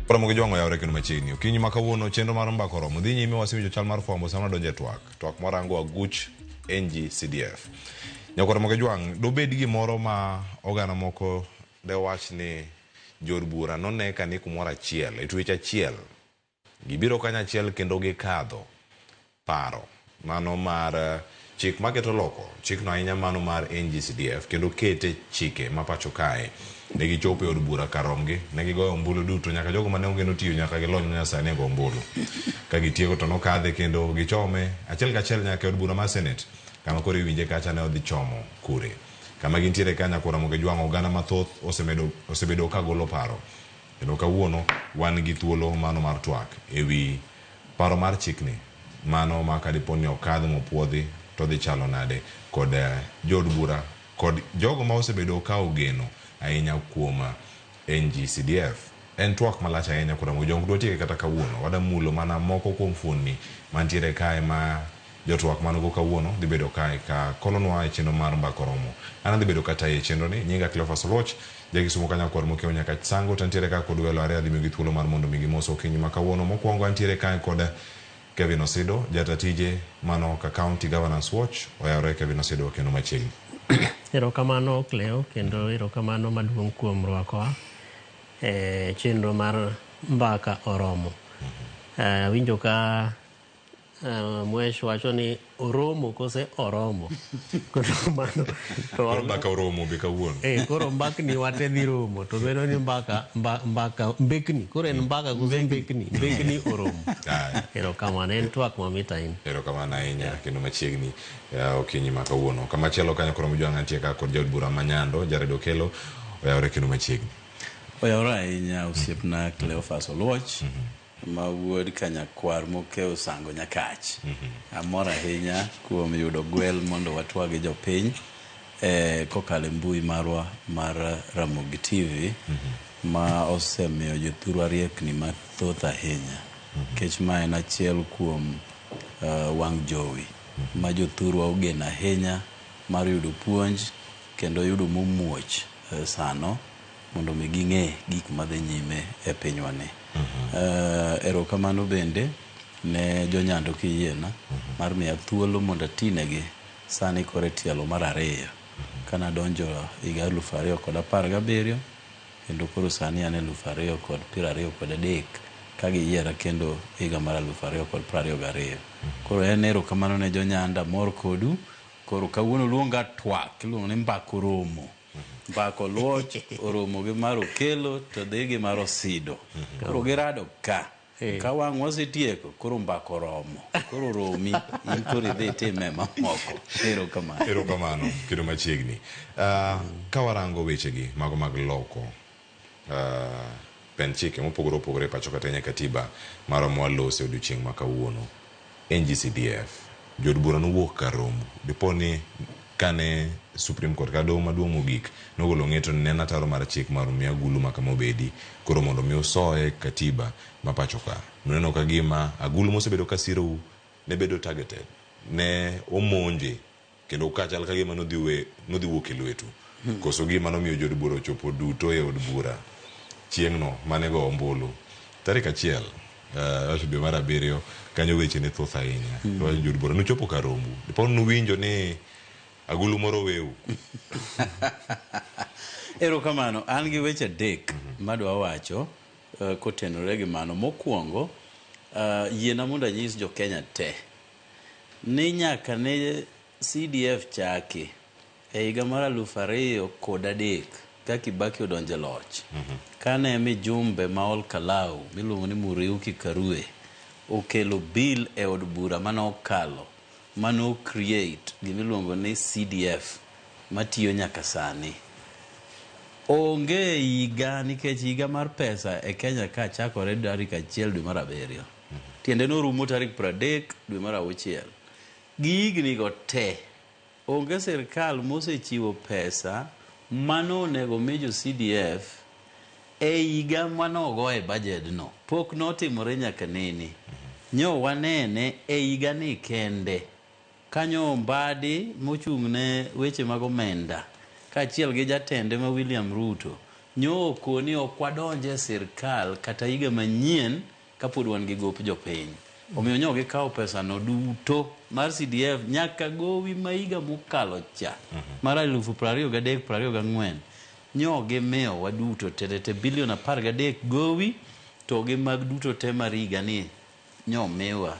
Ramogi Jwang' oyawre kendo machiegni. Okinyi ma kawuono chenro mar mbaka oromo. Dhi nyime wasewinjo chal mar fwambo sama donjo e twak. Twak morango aguch NGCDF. Nyako Ramogi Jwang', dobed gimoro ma oganda moko dewach ni jood bura none ka ni kumoro achiel, e twech achiel. Gibiro kanyachiel kendo gikadho paro mano mar chik maketo loko chikno ahinya mano mar NGCDF kendo kete chike ma pacho kae. Ne gichopo e od bura kar romgi, ne gigoyo ombulu duto nyaka jogo mane ogeno tiyo nyaka gi lony manyasani e go ombulu. Ka gitieko to nokadhe kendo gichome achiel kachiel nyaka e od bura mar Senate kama koro iwinje kacha ne odhi chomo kure. Kama gintiere ka Nyakwar Ramogi Jwang' oganda mathoth osemedo osebedo ka golo paro kendo kawuono wan gi thuolo mano mar twak ewi paro mar chikni mano ma kadipo ni okadh mopuodhi to dhi chalo nade kod jood bura kod jogo ma osebedo ka ogeno ahinya kuom NGCDF. En twak malach ahinya kod Ramogi Jwang' ok dwatieke kata kawuono. Wadamulo mana moko kuom fuonni mantiere kae ma jotwak man go kawuono dhi bedo kae ka kolonwa e chenro mar Mbaka Oromo. An adhi bedo katayi e chenro ni. Nyinga Cleophas Oluoch, ja Kisumo ka nyakwar mokiewo nyaka Sango to antiere ka kod welo ariyo adhi miyogi thuolo mar mondo mi gimos okinyi ma kawuono. Mokwongo antiere kae kod Kevin Osido, jata tije mano ka County Governance Watch. Oyawre Kevin Osido kendo machiegni. Erokamano Cleo, kendo erokamano maduong' kuom rwakowa e chenro mar Mbaka Oromo. Awinjo ka Mwesh wacho ni oromo kose oromo. Koro mano to Koro mbaka oromo be kawuono. Koro mbakni wate dhi romo to bedo ni mbaka mbaka mbekni koro en mbaka kose mbekni mbekni oromo. Erokamano en twak mamit ahinya. Erokamano ahinya kendo machiegni okinyi ma kawuono. Kamachielo kanyo koro Mjwang' antie ka kod jaod bura ma Nyando Jared Okello oyawre kendo machiegni. Oyawre ahinya osiepna Cleophas Oluoch. Ma wuod Kanyakwar mokewo Sango Nyakach. Amor ahinya kuom yudo gwel mondo watwag gi jopiny kokalo e mbui marwa mar Ramogi TV ma osemiyo jothurwa riekni mathoth ahinya. Nikech ma en achiel kuom wang' jowi ma jothurwa ogeno ahinya mar yudo puonj kendo yudo momuoch sano mondo mi ging'e gik madhi nyime e pinywa ni. Erokamano bende ne jonyando kiyiena mar miya thuolo mondo atinegi sani koro e tielo mar ariyo kane adonjo higa 2017 kendo koro sani an 2023 ka giyiera kendo higa mar 2022. Koro en erokamano ne jonyanda amor kodu. Koro kawuono luonga twak iluongo ni mbaka oromo. Mbaka Oluoch oromo gi mar Okello to dhi gi mar Osido. Koro girado ka. Ka wang' wasetieko, koro mbaka oromo. Koro oromi, in koro idhi itime mamoko. Erokamano. Erokamano, kendo machiegni. Ka warango wechegi mago mag loko pend chike mopogore opogore e pacho kata e katiba marwa mwalose odiochieng' ma kawuono, NGCDF, jood bura nowuok kar rombu. Dipo ni kane Supreme Court kata doho maduong' mogik nogolo ng'eto ni ne en ataro mar chik mar mi agulu ma kama obedi koro mondo mi usoye katiba ma pacho ka. Nuneno ka gima agulu mosebedo ka sirou ne bedo targeted, ne omonje kendo ka chal ka gima nodhi we nodhi wuok e lwetu. Koso gima nomiyo jood bura ochopo duto e od bura chieng'no mane go ombulu tarik achiel uh, dwe mar abiriyo kanyo weche ne thoth ahinya. Mm. Jood bura nochopo kar rombu. Dipo nuwinjo ni agulu moro weu. Erokamano, an gi weche adek madwa wacho kotenore gi mano. Mokwongo, yiena mondo anyis jo Kenya te ni nyaka ne CDF chaki e higa mar 2003 ka Kibaki odonjo e loch, kane mijumbe ma Ol Kalou miluongo ni Muriuki Karue okelo bill e od bura mane okalo mane o create gimiluongo ni CDF matiyo nyaka sani. Onge higa nikech higa mar pesa e Kenya ka chakore tarik 1 dwe mar abiriyo. Tiende norumo tarik 30 dwe mar auchiel. Gi higni go te, onge sirkal mosechiwo pesa mano onego mi jo CDF e higa manogo e budget no. Pok notimore nyaka nene. Nyo wanene e higa ni kende. Kanyo Mbadi mochung' ne weche mag omenda kaachiel gi jatende ma William Ruto Nyo okoni ok wadonj e sirkal kata higa manyien kapod wan gi gop jopiny. Omiyo nyo gikawo pesano duto mar CDF nyaka gowi ma higa mokalo cha mar 2023-24 nyo gimiyowa duto te te bilion 13 gowi to gi mag duto te mar higa ni nyo miwa.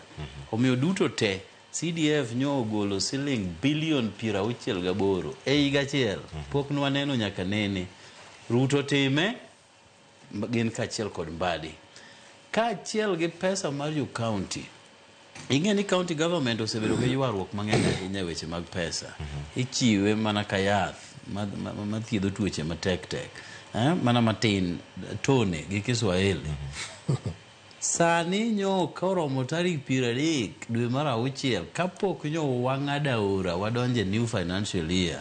Omiyo duto te CDF nyo ogolo siling bilion 68 e higa achiel. Pok nwaneno nyaka nene. Ruto time gin kaachiel kod Mbadi. Kaachiel gi pesa mar jo county. Ing'e ni county government osebedo gi ywaruok mang'eny ahinya e weche mag pesa. Ichiwe mana ka yath mathiedho tuoche matek tek. Mana matin, tone gi Kiswahili. Sani nyo koromo tarik 30 dwe mar auchiel kapok nyo wang'ado aora wadonje new financial year.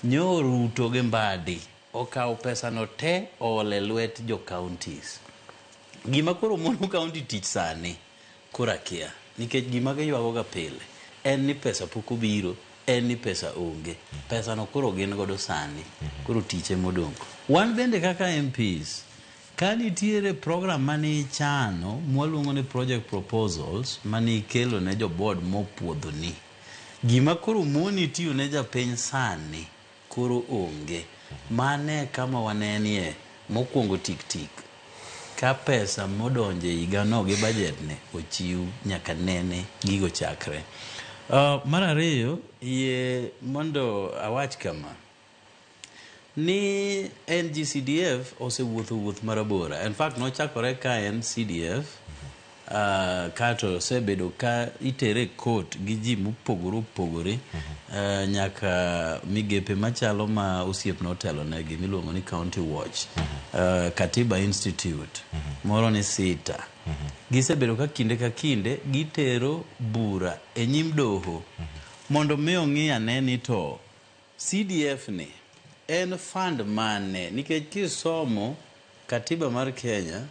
Nyo Ruto gi Mbadi okawo pesano te oole lwet jo counties. Gima koro mono county tich sani koro akia nikech gima giywago ga pile en ni pesa pok obiro, en ni pesa onge. Pesano koro gin godo sani, koro tich ema odong'. Wan bende kaka MPs, ka nitiere program mane ichano mwaluongo ni project proposals mane ikelo ne jo board mopuodhoni, gima koro moni tiyo ne japiny sani koro onge. Mane kama wanenie mokwongo tik tik ka pesa modonje higano gi budget ne ochiw nyaka nene gigo chakre. Mar ariyo, yie mondo awach kama ni NGCDF osewuotho wuoth marabora. In fact, nochakore ka en CDF kato osebedo ka itere court gi ji mopogore opogore nyaka migepe machalo ma osiepna otelo negi miluongo ni County Watch, Katiba Institute, moro ni SITA. Gisebedo ka kinde ka kinde gitero bura e nyim doho mondo mi ong'i ane ni to CDF ni en fund mane nikech kisomo katiba mar Kenya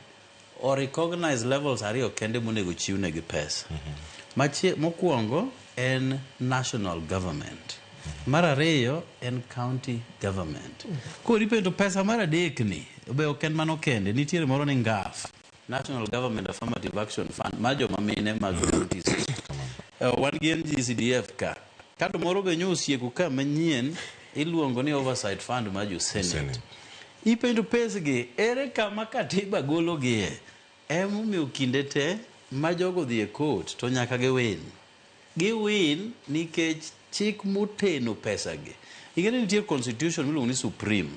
o recognize levels ariyo kende monego chiwnegi pesa. Mokwongo en national government. Mar ariyo en county government. Koro ipenjo pesa mar adek ni be ok en mano kende, nitiere moro ni NGAF, National Government Affirmative Action Fund, mar joma mine mag counties. Wan gi NGCDF ka. Kato moro be nyo osieko ka manyien iluongo ni Oversight Fund mar jo Senate. Ipenjo pesgi, ere kama katiba gologie? Emomiyo kinde te ma jogo dhi e court to nyaka giwin. Giwin nikech chik moteno pesagi. Ing'e ni nitie constitution miluongo ni Supreme.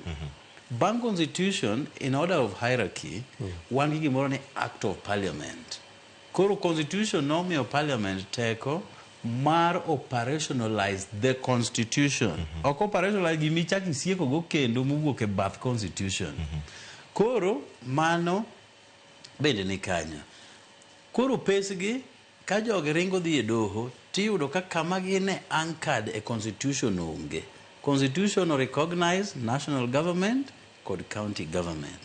Bang' constitution, in order of hierarchy, wan gi gimoro ni Act of Parliament. Koro constitution nomiyo parliament teko mar operationalize the constitution. Ok operationalize gima ichako isieko go kendo mowuok e bath constitution. Koro mano bende ni kanyo. Koro pesgi ka jogi ringo dhi e doho tiyudo ka kama gine anchored e constitution onge. Constitution o recognize national government kod county government.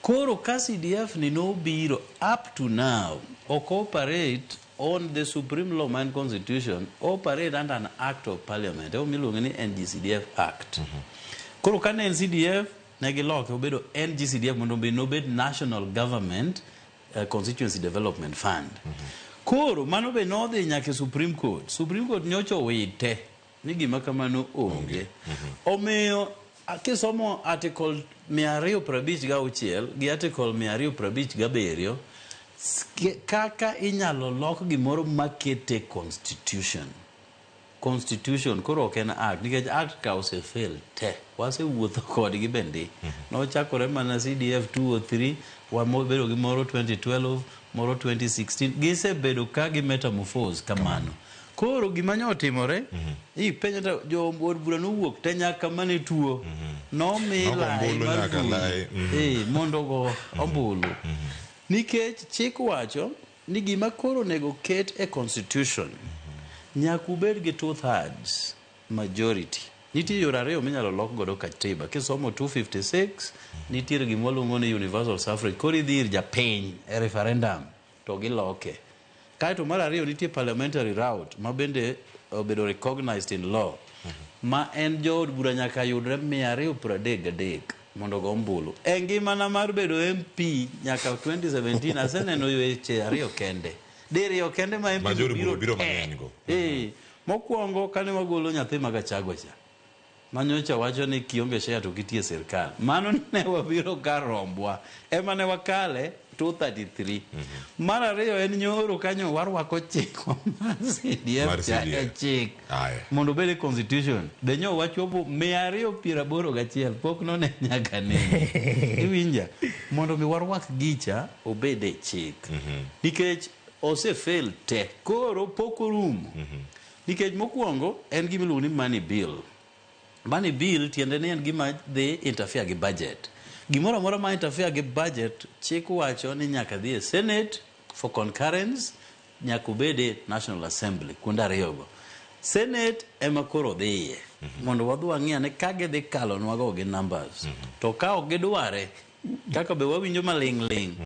Koro ka CDF ni nobiro up to now ok operate on the supreme law man constitution, operate under an act of parliament. Emo miluongo ni NGCDF Act. Koro ka ne en CDF ne giloke obedo NGCDF mondo obed nobed National Government Constituency Development Fund. Koro mano be nodhi nyaka e Supreme Court. Supreme Court nyocha owite ni gima kamano onge. Omiyo kisomo article 256 gi article 257 kaka inyalo lok gimoro makete constitution. Constitution koro ok en act nikech act ka osefail te wasewuotho kodgi bende. Nochakore mana CDF 203 wabedo gi moro 2012 moro 2016 gisebedo ka gi metamorphose kamano. Koro gima nyo otimore ipenjo to jo od bura nowuok te nyaka mane tuo nomi Nogo lai ombulu mar nyaka bura. lai, Mondo ogo ombulu. Nikech chik wacho ni gima koro onego ket e constitution nyaka ubed gi 2/3 majority. Nitie yore ariyo minyalo lok godo katiba. Kisomo 256 nitiere gima waluongo ni universal suffrage. Koro idhi ir japiny e referendum to giloke. Kaeto mar ariyo nitie parliamentary route ma bende obedo recognized in law ma en jood bura nyaka yudre 233 mondo ogo ombulu. E ngimana mar bedo MP nyaka 2017 aseneno weche ariyo kende. Diriyo kende ma MP Ma jood biro bura biro te. mang'eny go. Mokwongo kane wagolo nyathi ma Gachagua cha. Manyocha wacho ni kionge share to kitie e sirkal. Mano ne wabiro kar rombwa. Ema ne wakale 233. Mar ariyo en nyoro kanyo warwako chik mar CDF Mar cha e CDF. chik. Aya. Mondo obed e constitution. Be nyo wachopo 281 pok none nyaka nene. Iwinja? Mondo mi warwak gicha obed e chik. Nikech ose fail te. Koro pok orumo. Nikech mokwongo en gima iluongo ni money bill. Money bill tiende ni en gima dhi interfere gi budget. Gimoro amora ma interfere gi budget, chik wacho ni nyaka dhi e Senate for concurrence, nyaka obed e National Assembly, kuonde ariyogo. Senate ema koro dhiye, mondo wadhi wang'i ane ka gidhi kalonwago gi numbers. To ka ok gidware, kaka be wawinjo maling' ling',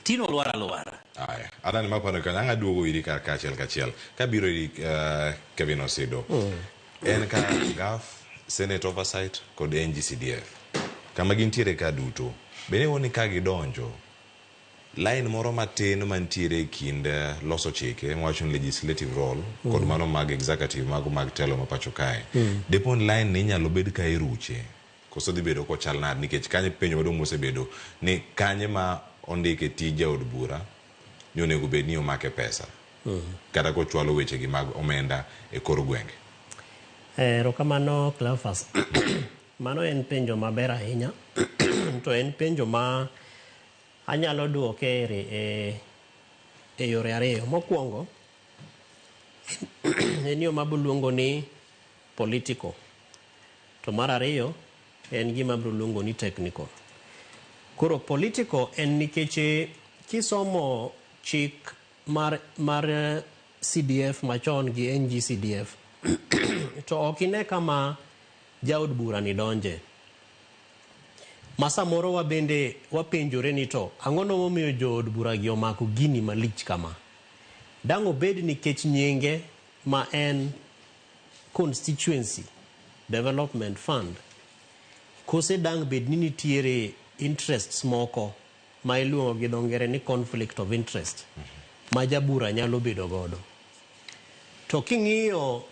tino lwar alwara. Aya, adani maparo kanyo ang' aduogo iri kar kachiel kachiel. Kabiro iri Kevin Osido. En ka GAF, Senate Oversight kod NGCDF. Kama gintiere ka duto. Bende ni ka gidonjo line moro matin mantiere e kind loso chike mawacho ni legislative role kod mano mag executive mago mag telo ma pacho kae. Depo ni line ni inyalo bed ka iruche koso dhi bedo kochal nade nikech kanyo penjo maduong' mosebedo ni kanye ma ondike tij jaod bura ni onego bed ni omake pesa kata kochwalo weche gi mag omenda e kor gwenge. Erokamano Cleophas. Mano en penjo maber ahinya. To en penjo ma anyalo duoke e yore ariyo. Mokwongo, en yo mabiro ni political. To mar ariyo, en gima abiro luongo ni technical. Koro political en nikech kisomo chik mar CDF machon gi NGCDF to ok ine kama jaod bura ni donje. Ma samoro wabende wapenjore ni to ang'o no momiyo jood bura gi omako gini malich kama? Dang' obed nikech nyinge ma en Constituency Development Fund, kose dang' bed ni nitiere interests moko ma iluongo gi dho ngere ni conflict of interest ma jabura nyalo bedo godo. To king'iyo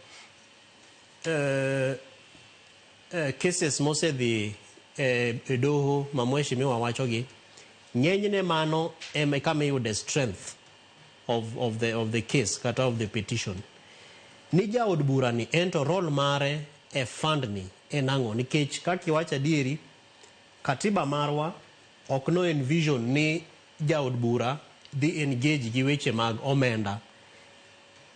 cases mosedhi e doho ma mheshimiwa wachogi, ng'enyne mano ema kama iyude strength of the case kata of the petition. Ni jaod bura ni en to role mare e fund ni en ang'o? Nikech kaka iwacho adieri, katiba marwa ok no envision ni jaod bura dhi engage gi weche mag omenda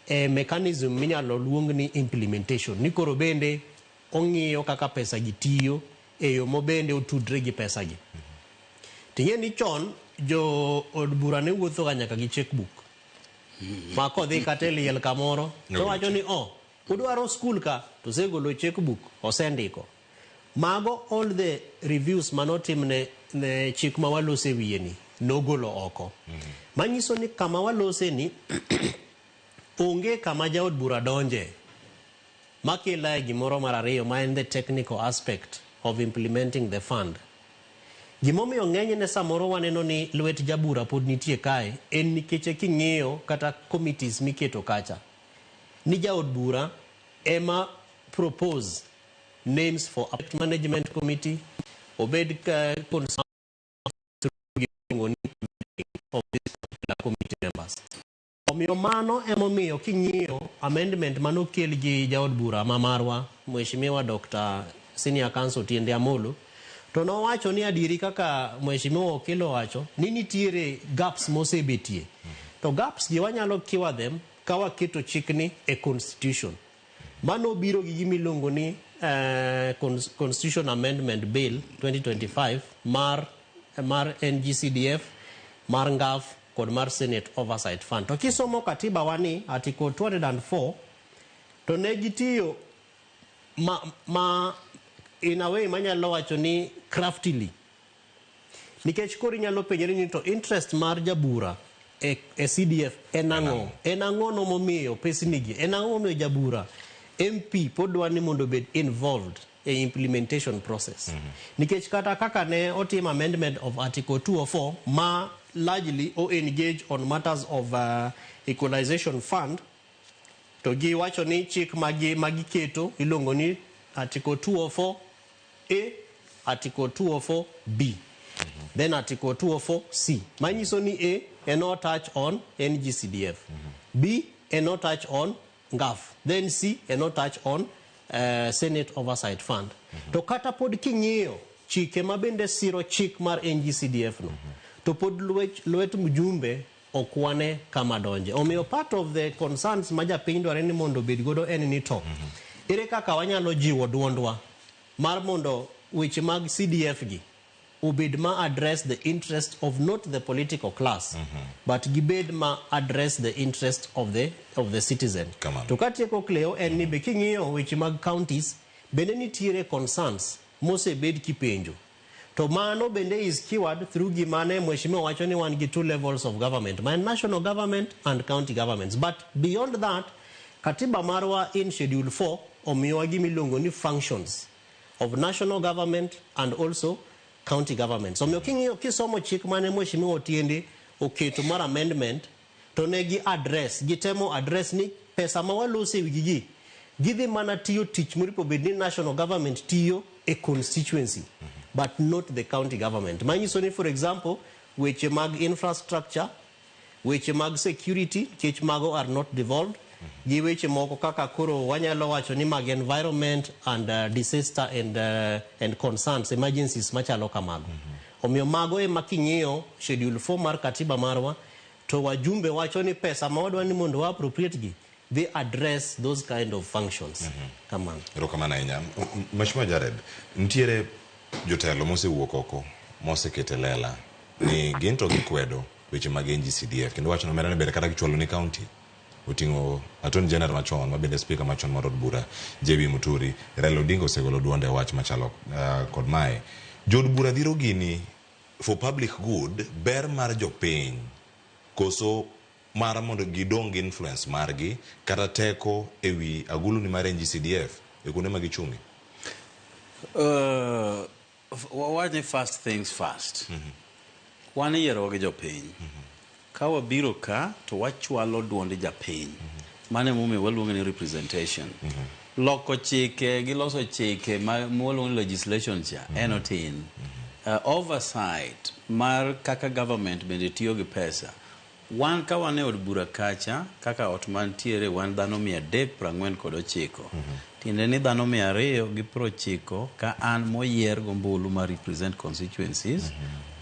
e mechanism minyalo luong ni implementation. Ni koro bende ong'iyo kaka pesa gi tiyo e yo mobende otudre gi pesa gi. Ting'e ni chon jo od bura ne wuotho ga nyaka gi checkbook. Ma kodhi kata e liel kamoro to wacho ni oh, udwaro skul ka to osegolo checkbook osendiko. Mago all the reviews manotim ne chik ma walose wiye ni nogolo oko. Manyiso ni kama walose ni onge kama jaod bura donje makela e gimoro mar ariyo ma en the technical aspect of implementing the fund. Gimomiyo ng'enyne samoro waneno ni lwet jabura pod nitie kae en nikech king'iyo kata committees miketo kacha ni jaod bura ema propose names for management committee obed ka of this particular committee members. Omiyo mano emomiyo king'iyo amendment manokel gi jaod bura ma marwa Mheshimiwa Dr. Senior Counsel Otiende Amolo to nowacho ni adieri kaka Mheshimiwa Okelo owacho ni nitiere gaps mosebetie. To gaps gi wanyalo cure them ka waketo chikni e constitution. Mano biro gi gima iluongo ni Constitution Amendment Bill 2025 mar NGCDF, mar NGAF kod mar Senate Oversight Fund. To kisomo katiba wa ni Article 204 to ne gitiyo ma in a way manyalo wacho ni craftily. Nikech koro inyalo penjori ni to interest mar jabura e CDF en ang'o? En ang'o no momiyo pesni gi? En ang'o momiyo jabura MP pod dwa ni mondo obed involved e implementation process. Nikech kata kaka ne otim amendment of Article 204 ma largely o engage on matters of equalization fund, to giwacho ni chik magi magiketo iluongo ni Article 204 A, Article 204 B, then Article 204 C. Manyiso ni A eno touch on NGCDF, B eno touch on NGAAF, then C eno touch on Senate Oversight Fund. To kata pod king'iyo chike ma bende siro chik mar NGCDF no, to pod lwet mjumbe ok wane kama donje. Omiyo part of the concerns ma japiny dware ni mondo obed godo en ni to ere kaka wanyalo jiwo duondwa mar mondo weche mag CDF gi obed ma address the interest of not the political class, but gibed ma address the interest of the citizen. Kamano. To katieko, Cleo, en ni be king'iyo weche mag counties bende nitiere concerns mosebed kipenjo, to mano bende is cured through gima ne mheshimiwa wacho ni wan gi two levels of government, ma en national government and county governments. But beyond that, katiba marwa in schedule 4 omiyowa gima iluongo ni functions of national government and also county governments. Omiyo king'iyo kisomo chik mane mheshimiwa Otiende oketo mar amendment, to ne gi address, gitemo address ni pesa ma waloso e wigi gi gidhi mana tiyo tich moripo bed ni national government tiyo e constituency, but not the county government. Manyiso ni, for example, weche mag infrastructure, weche mag security, nikech mago are not devolved, gi weche moko kaka koro wanyalo wacho ni mag environment and disaster and concerns, emergencies machalo kamago. Omiyo mago ema king'iyo schedule 4 mar katiba marwa, to wajumbe wacho ni pesa ma wadwa ni mondo wa appropriate gi they address those kind of functions. Kamano. Erokamano ahinya. Mheshimiwa Jared, nitiere jotelo mosewuok oko mosekete lela ni gin to gikwedo weche mag NGCDF, kendo wacho nomera ni ber kata gichwalo ni county. Oting'o Attorney General machon ma bende speaker machon mar od bura JB Muturi, Raila Odinga osegolo duonde e wach machalo kod mae. Jood bura dhiro gini for public good, ber mar jopiny, koso mar mondo gidong gi influence margi kata teko ewi aguluni mar NGCDF e kuonde ma gichung'e? Wawach ni first things first. Wan iyierowa gi jopiny. Ka wabiro ka to wachwalo duond japiny. Mano emomiyo waluonge ni representation. Loko chike gi loso chike ma waluongo ni legislation cha en otin. Oversight mar kaka government bende tiyo gi pesa. Wan ka wan e od bura kacha, kaka ot mantiere, wan dhano 349. Tiende ni dhano 290 ka an moyier gombulu ma represent constituencies.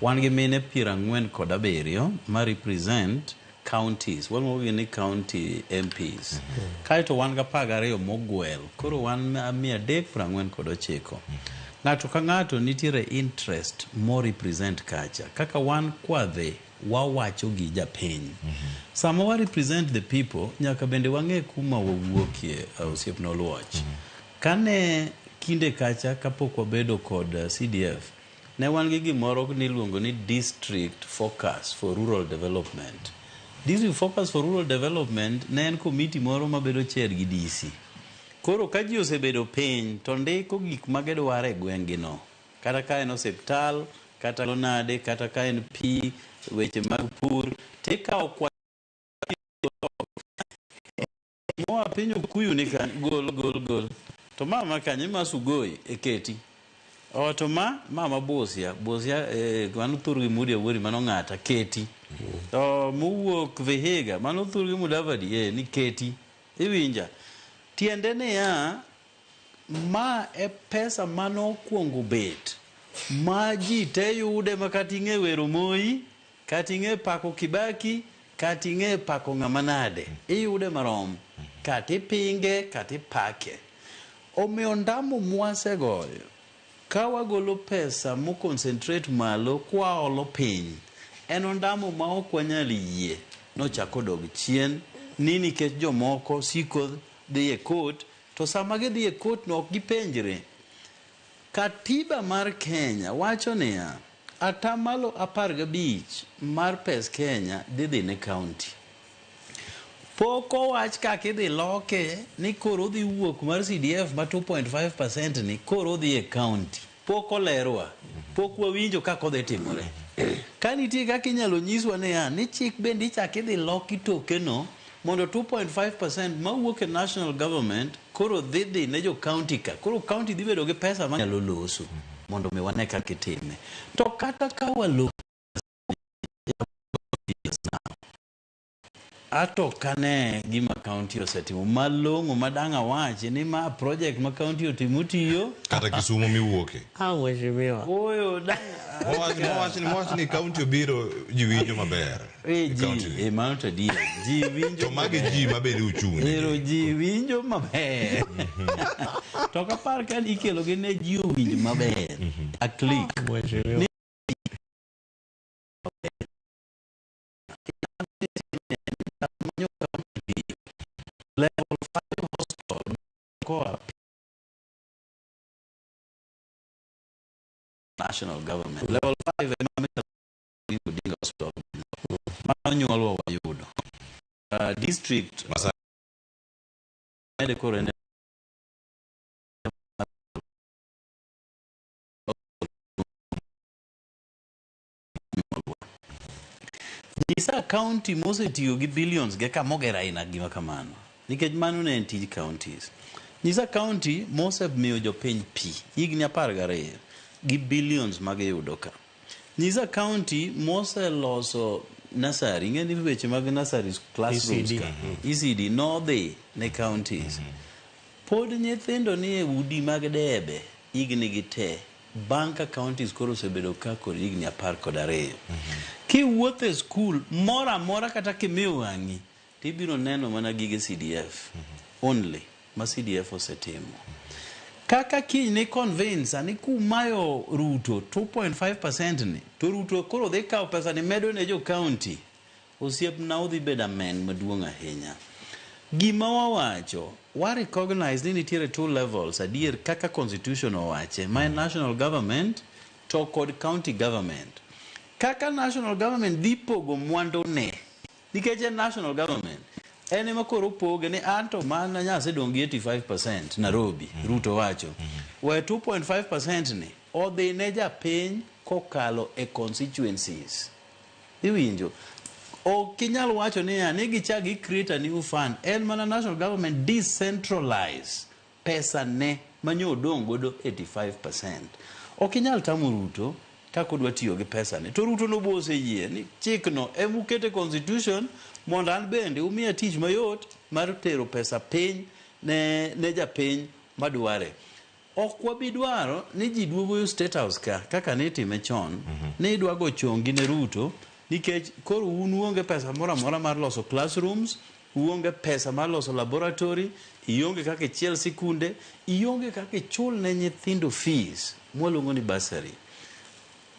Wan gi mine 47 ma represent counties. Waluongo gi ni county MPs. Kaeto wan gi 12 mogwel. Koro wan 349. Ng'ato ka ng'ato nitiere interest mo represent kacha. Kaka wan kwadhi wawacho gi japiny. Sama wa represent the people, nyaka bende wang'e kuma wawuokie, osiepna Oluoch. Kane kinde kacha kapok wabedo kod CDF, ne wan gi gimoro niluongo ni District Focus for Rural Development. District Focus for Rural Development ne en komiti moro mabedo chaired gi DC. Koro ka ji osebedo piny to ndiko gik ma gidwaro e gweng' no. Kata ka en osiptal, kata nade, kata ka en pi, weche mag pur, tikawo kwa moa piny Okuyu ni ka gol gol gol. To ma kanye ma Sugoi e keti. O to ma Busia, Busia mano thurgi Mudi Awori, mano ng'ata keti. To mowuok Vihiga mano thurgi Mudavadi ni keti. Iwinja. Tiende niya, ma e pesa manokwongo bet ma ji te yude, ma kata ing'e wero Moi, kata ing'e pako Kibaki, kata ing'e pako ng'ama nade, iyude marom, kata ipinge kata ipake. Omiyo ndamo mwasegoyo ka wagolo pesa mo concentrate malo kwaolo piny en ondamo ma ok wanyal yie nochako dog chien ni nikech jomoko siko dhi e court, to sama gidhi e court no ok gipenjre. Katiba mar Kenya wacho niya, 15% mar pes Kenya dhi dhi ne county. Pok owach kaka idhi loke ni koro odhi wuok mar CDF ma 2.5% ni koro odhi e county. Pok olerwa. Pok wawinjo kaka odhi timore. Ka nitie kaka inyalo nyiswa niya, ni chik bende ichak idhi loki tokeno mondo 2.5% mawuok e national government koro dhi dhi ne jo county ka. Koro county dhi bedo gi pesa manyalo loso mondo mi wane kaka itime. To kata ka walo ato kane gima county osetimo malong'o ma dang' awachi ni ma project ma county otimo tiyo Kata Kisumo miwuoke. Ah, mheshimiwa. Oyo dang' Mowach ni county obiro ji winjo maber. Eh, E ji county ni. eh, mano to adier ji winjo To magi ji mabende ochung' ne. Ero ji winjo maber. To ok apar ka ikelo gi ne ji owinj maber. A click. Mheshimiwa. Level 5 hospital koa national government. Level 5 ema Odinga Hospital. Mano nyuolwa wayudo. District Masa mede koro en Nyisa county mosetiyo gi billions ge ka mogero aina gima kamano. Nikech mano ne en tij counties. Nyisa county mosemiyo jopiny pi higni 12 gi billions magiyudo ka. Nyisa county moseloso nursery, ing'e ni weche mag nursery classrooms ECD. ka. ECD nodhi ne counties. Pod nyithindo nie udi mag debe higni gi te bang' ka counties koro osebedo ka kod higni 12. Kiwuotho e skul moro amora kata kimiyo wang'i tibiro neno mana gige CDF only ma CDF osetimo. Kaka kiny ni convince ni kumayo Ruto 2.5% ni to Ruto koro dhi kawo pesa ni medo ne jo county osiepna odhi bedo amen maduong' ahinya. Gima wawacho, wa recognize ni nitiere two levels adier kaka constitution owache ma en national government to kod county government. Kaka national government dhi pogo mwandu ne nikech en national government en ema koro opoge ni anto mana nyasedong' gi 85% Nairobi Ruto wacho we 2.5% ni odhi ne japiny kokalo e constituencies iwinjo ok inyal wacho niya ni gichak gi create a new fund en mana national government decentralize pesa ne manyo odong' godo 85%. Ok inyal tamo Ruto kaka odwa tiyo gi pesa ne. To Ruto no bo oseyie ni chikno ema ukete constitution mondo an bende umiya tich mayot mar tero pesa piny ne japiny madware. Ok wabi dwaro ni ji duogo yo State House ka kaka nitime chon ni idwa go chongi ne Ruto nikech koro un uonge pesa moro amora mar loso classrooms, uonge pesa mar loso laboratory, ionge kaka ichiel sikunde, ionge kaka ichul ne nyithindo fees mwaluongo ni bursary.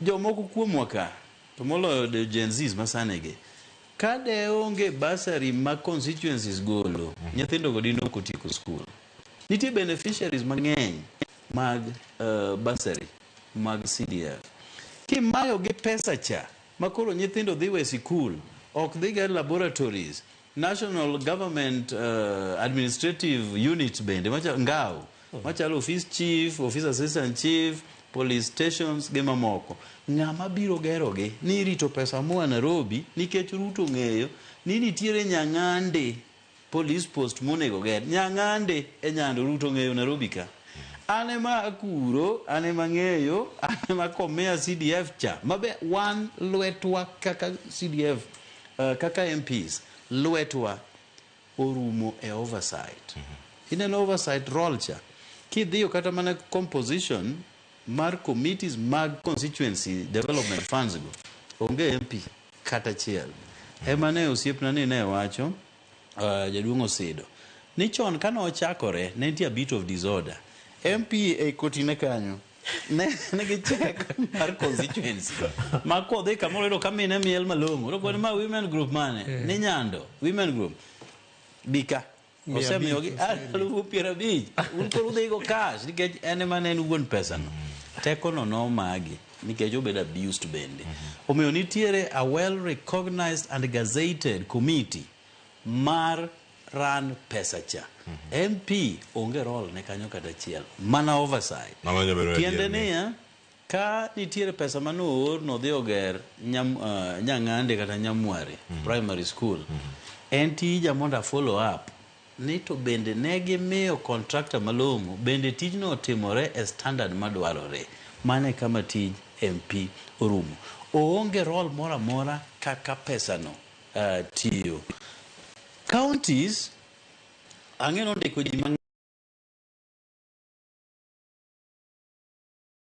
Jomoko kuomwa ka to moloyo the Gen Zs masani gi ka de onge bursary ma constituencies golo nyithindo go dine ok otieko school. Nitie beneficiaries mang'eny mag bursary mag CDF. Kimayo gi pesa cha ma koro nyithindo dhi we sikul, ok dhi ger laboratories, national government administrative units bende machalo ngao, machalo office chief, office assistant chief, police stations gi mamoko. Ng'ama biro gerogi ni irito pesa moa Nairobi nikech Ruto ong'eyo ni nitiere Nyang'ande police post monego ger. Nyang'ande e Nyando Ruto ong'eyo Nairobi ka. An ema akuro, an ema ang'eyo, an ema komiya CDF cha. Mabe wan lwetwa kaka CDF, kaka MPs, lwetwa orumo e oversight. Ineno oversight role cha. Kidhiyo kata mana composition mar committees mag constituency development funds go, onge MP kata achiel. Ema ne osiepna ni ne wacho, jaduong' Osido, ni chon kane ochakore ne nitie a bit of disorder. MP e kotine kanyo ne nigi check mar constituency ma kodhi kamoro yudo ka mine miel malong'o to koni ma women group mane ni Nyando women group bika osemiyogi 50,000 un koro udhigo cash nikech en ema ne en wuon pesa no teko no nomagi nikech obedo abused bende omiyo nitiere a well recognized and gazetted committee mar run pesa cha. MP onge role ne kanyo kata achiel, mana oversight. Mano nyalo bedo Tiende adier ni- niya, ka nitiere pesa mane oor nodhi oger Nyang'ande kata Nyamware primary school, en tija mondo a follow up ni to bende ne gimiyo contractor malong'o, bende tijno otimore e standard madwarore. Mano e kama tij MP orumo. Oonge role moro amora kaka pesano tiyo. Counties, ang'e nondiko ji mang'eny.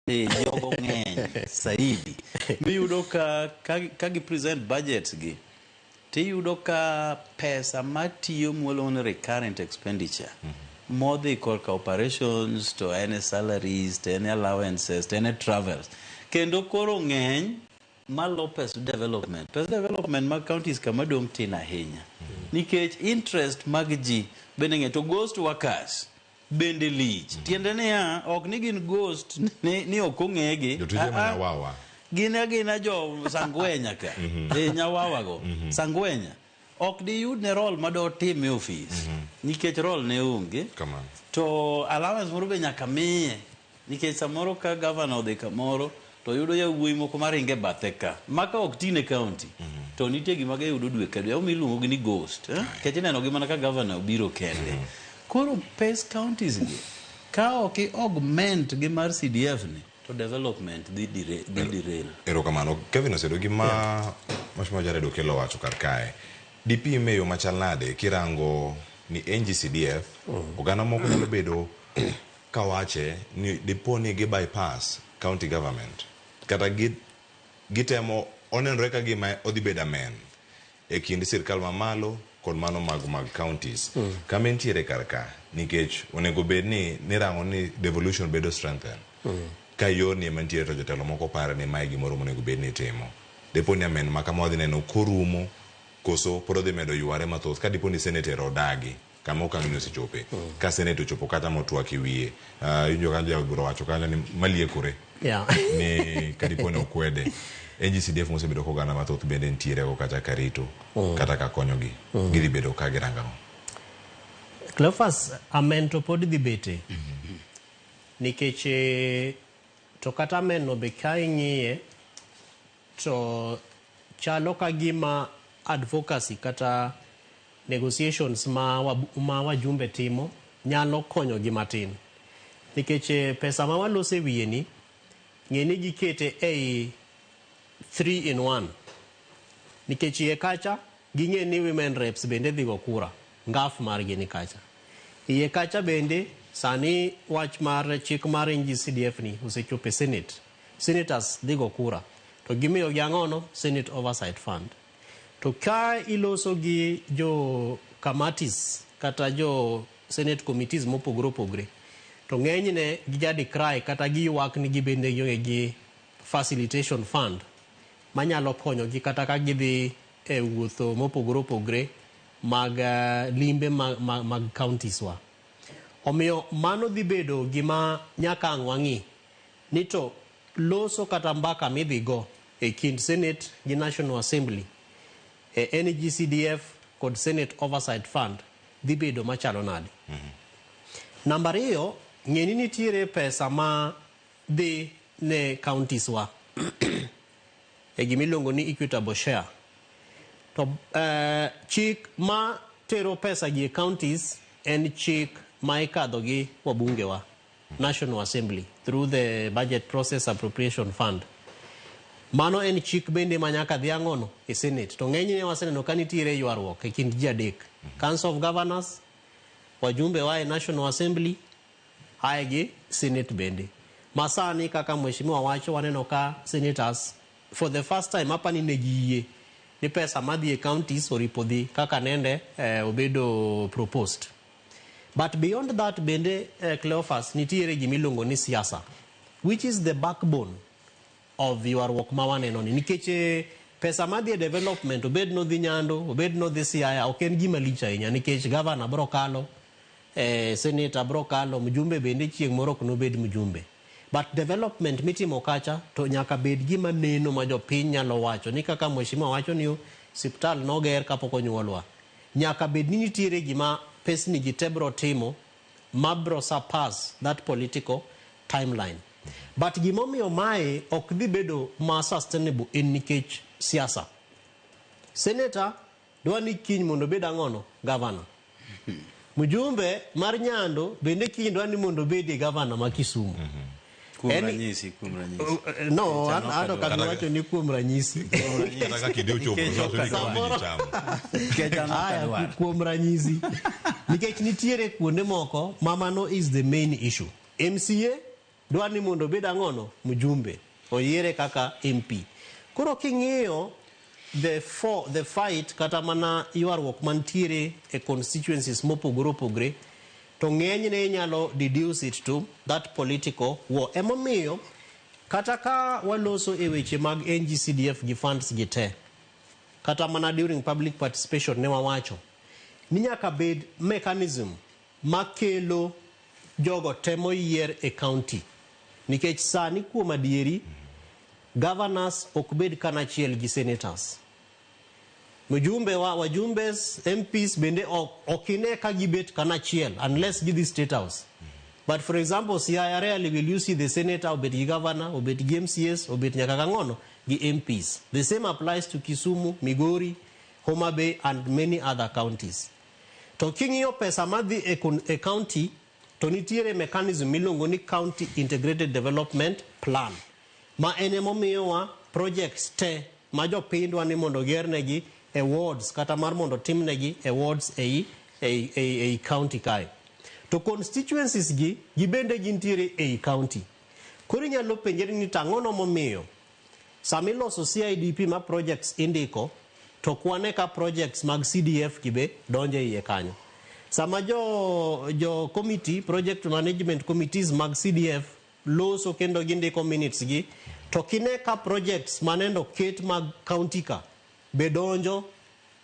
Jogo ng'eny saidi miyudo ka gi present budgets gi tiyudo ka pesa matiyo mwaluongo ni recurrent expenditure modhi korka operations to en salaries to en allowances to en travels kendo koro ng'eny malo pes development. Pes development mag counties kama dong' tin ahinya nikech interest mag ji bende ng'eny to ghost workers bende lich. Tiende niya, ok ni gin ghost ni ok ong'egi. Jotije ma nyawawa. Gin agina jo sangwenya ka. Nyawawa go. Sangwenya. Ok diyud ne role madotim e ofis. Nikech role ne onge. Kamano. To allowance moro be nyaka miye. Nikech samoro ka governor odhi kamoro to yudo yawuoyi moko maringo e bathe ka. Maka ok ti ne county. To nitie gima giyudo dwe ka dwe. Omiyo iluongo gi ni ghost. Nikech ineno gi mana ka governor obiro kende. Koro pes counties gi, ka ok i augment gi mar CDF ni, to development dhi derail. Erokamano. Kevin Osedo, gima Mheshimiwa Jared Okello owacho kar kae, dipim e yo machal nade kirango ni NGCDF, oganda moko nyalo bedo kawache ni dipo ni gi bypass county government kata gitemo onenore ka gima odhi bedo amen e kind sirkal mamalo kod mano mag counties. Kama entiere kar ka, nikech onego bed ni nirango ni devolution bedo strengthen. Ka yorni ema nitiere to jotelo moko pare ni mae gimoro monego bed ni itimo. Dipo ni amen ma kama wadhi neno korumo koso pod odhi medo yware mathoth ka dipo ni senator odagi kama okang' ni osechope. Ka senate ochopo kata motwak e wiye. Iwinjo ka jaod bura owacho kanyo ni maliekore. Ni ka dipo ni okwede. NGCDF mosebedo koganda mathoth bende nitiere go kata karito kata ka konyogi. Gidhi bedo ka girango ang'o? Cleophas, amen to pod dhi bete. Nikech to kata amen no be ka ing'iye to chalo ka gima advocacy kata negotiations ma wajumbe timo nyalo konyo gi matin. Nikech pesa ma walose wiye ni, ng'e ni gikete ei 3 in 1. Nikech iye kacha, ging'e ni women reps bende dhi go kura, ngaf margi ni kacha. Iye kacha bende, sani wach mar chik mar NGCDF ni osechopo e Senate. Senators dhi go kura. To gimiyo gi ang'ono? Senate Oversight Fund. To ka iloso gi jo committees kata jo Senate committees mopogore opogore, to ng'enyne gija decry kata giywak ni gibende gionge gi facilitation fund manyalo konyogi kata ka gidhi e wuotho mopogore opogore mag limbe mag counties wa. Omiyo mano dhi bedo gima nyaka ang' wang'i ni to loso kata mbaka midhi go e kind Senate gi National Assembly e NGCDF kod Senate Oversight Fund dhi bedo machalo nade. Namba ariyo, ng'e ni nitiere pesa ma dhi ne counties wa e gimiluongo ni equitable share. To chik ma tero pesa gi e counties en chik ma ikadho gi wabunge wa, National Assembly, through the Budget Process Appropriation Fund. Mano en chik bende ma nyaka dhi ang'ono e Senate. To ng'enyne waseneno ka nitiere ywaruok e kind ji adek. Council of Governors, wajumbe wa e National Assembly, ae gi Senate bende. Ma sani kaka mheshimiwa wacho waneno ka senators for the first time apani ne giyie ni pesa madhi e counties oripo dhi kaka nende obedo proposed. But beyond that bende Cleophas nitiere gimiluongo ni siasa, which is the backbone of ywaruok ma waneno ni. Nikech pesa madhi e development, obed nodhi Nyando, obed nodhi Siaya, ok en gima lich ahinya nikech governor bro kalo, senator bro kalo, mjumbe bende chieng' moro ok nobed mjumbe. But development mitimo kacha to nyaka bed gima neno ma jopiny nyalo wacho ni kaka mheshimiwa wacho ni siptal noger kapok onyuolwa. Nyaka bed ni nitiere gima pesni gi te bro timo ma bro surpass that political timeline. But gimomiyo mae ok dhi bedo ma sustainable en nikech siasa. Senator dwa ni kiny mondo obed ang'ono? Governor. Mjumbe mar Nyando bende kiny dwa ni mondo obedie governor ma Kisumu. Kuom ranyisi, kuom ranyisi. No, an ok abi wacho ni kuom ranyisi. Kata ka kinde ochopo, Nikech to wacho ni ok kaonge Samoro- ji chamo. Nikech an ok Aya, adwar. kuom ranyisi. Nikech nitiere kuonde moko ma mano is the main issue. MCA dwa ni mondo obed ang'ono? Mjumbe. Oyiere kaka MP. Koro king'iyo the fight kata mana ywaruok mantiere e constituencies mopogore opogore, to ng'enyne inyalo deduce it to that political war. Emomiyo kata ka waloso e weche mag NGCDF gi funds gi te, kata mana during public participation ne wawacho ni nyaka bed mechanism makelo jogo te moyier e county. Nikech sani kuom adieri, governors ok bed kanachiel gi senators. Mjumbe wa, wajumbes, MPs bende ok ine ka gibet kanachiel unless gidhi State House. But for example, Siaya rarely will you see the senator obet gi governor, obet gi MCAs, obet nyaka kang'ono gi MPs. The same applies to Kisumu, Migori, Homa Bay and many other counties. To king'iyo pesa madhi e county, to nitiere mechanism miluongo ni County Integrated Development Plan, ma en emomiyowa projects te ma jopiny dwa ni mondo gernegi e wards kata mar mondo timnegi e wards ei county kae. To constituencies gi gibende gintiere ei county. Koro inyalo penjri ni tang'ono momiyo sama iloso CIDP ma projects indiko to kwane ka projects mag CDF gi be donjo e iye kanyo. Sama jo committee, project management committees mag CDF loso kendo gindiko minutes gi, to kine ka projects manendo ket mag county ka be donjo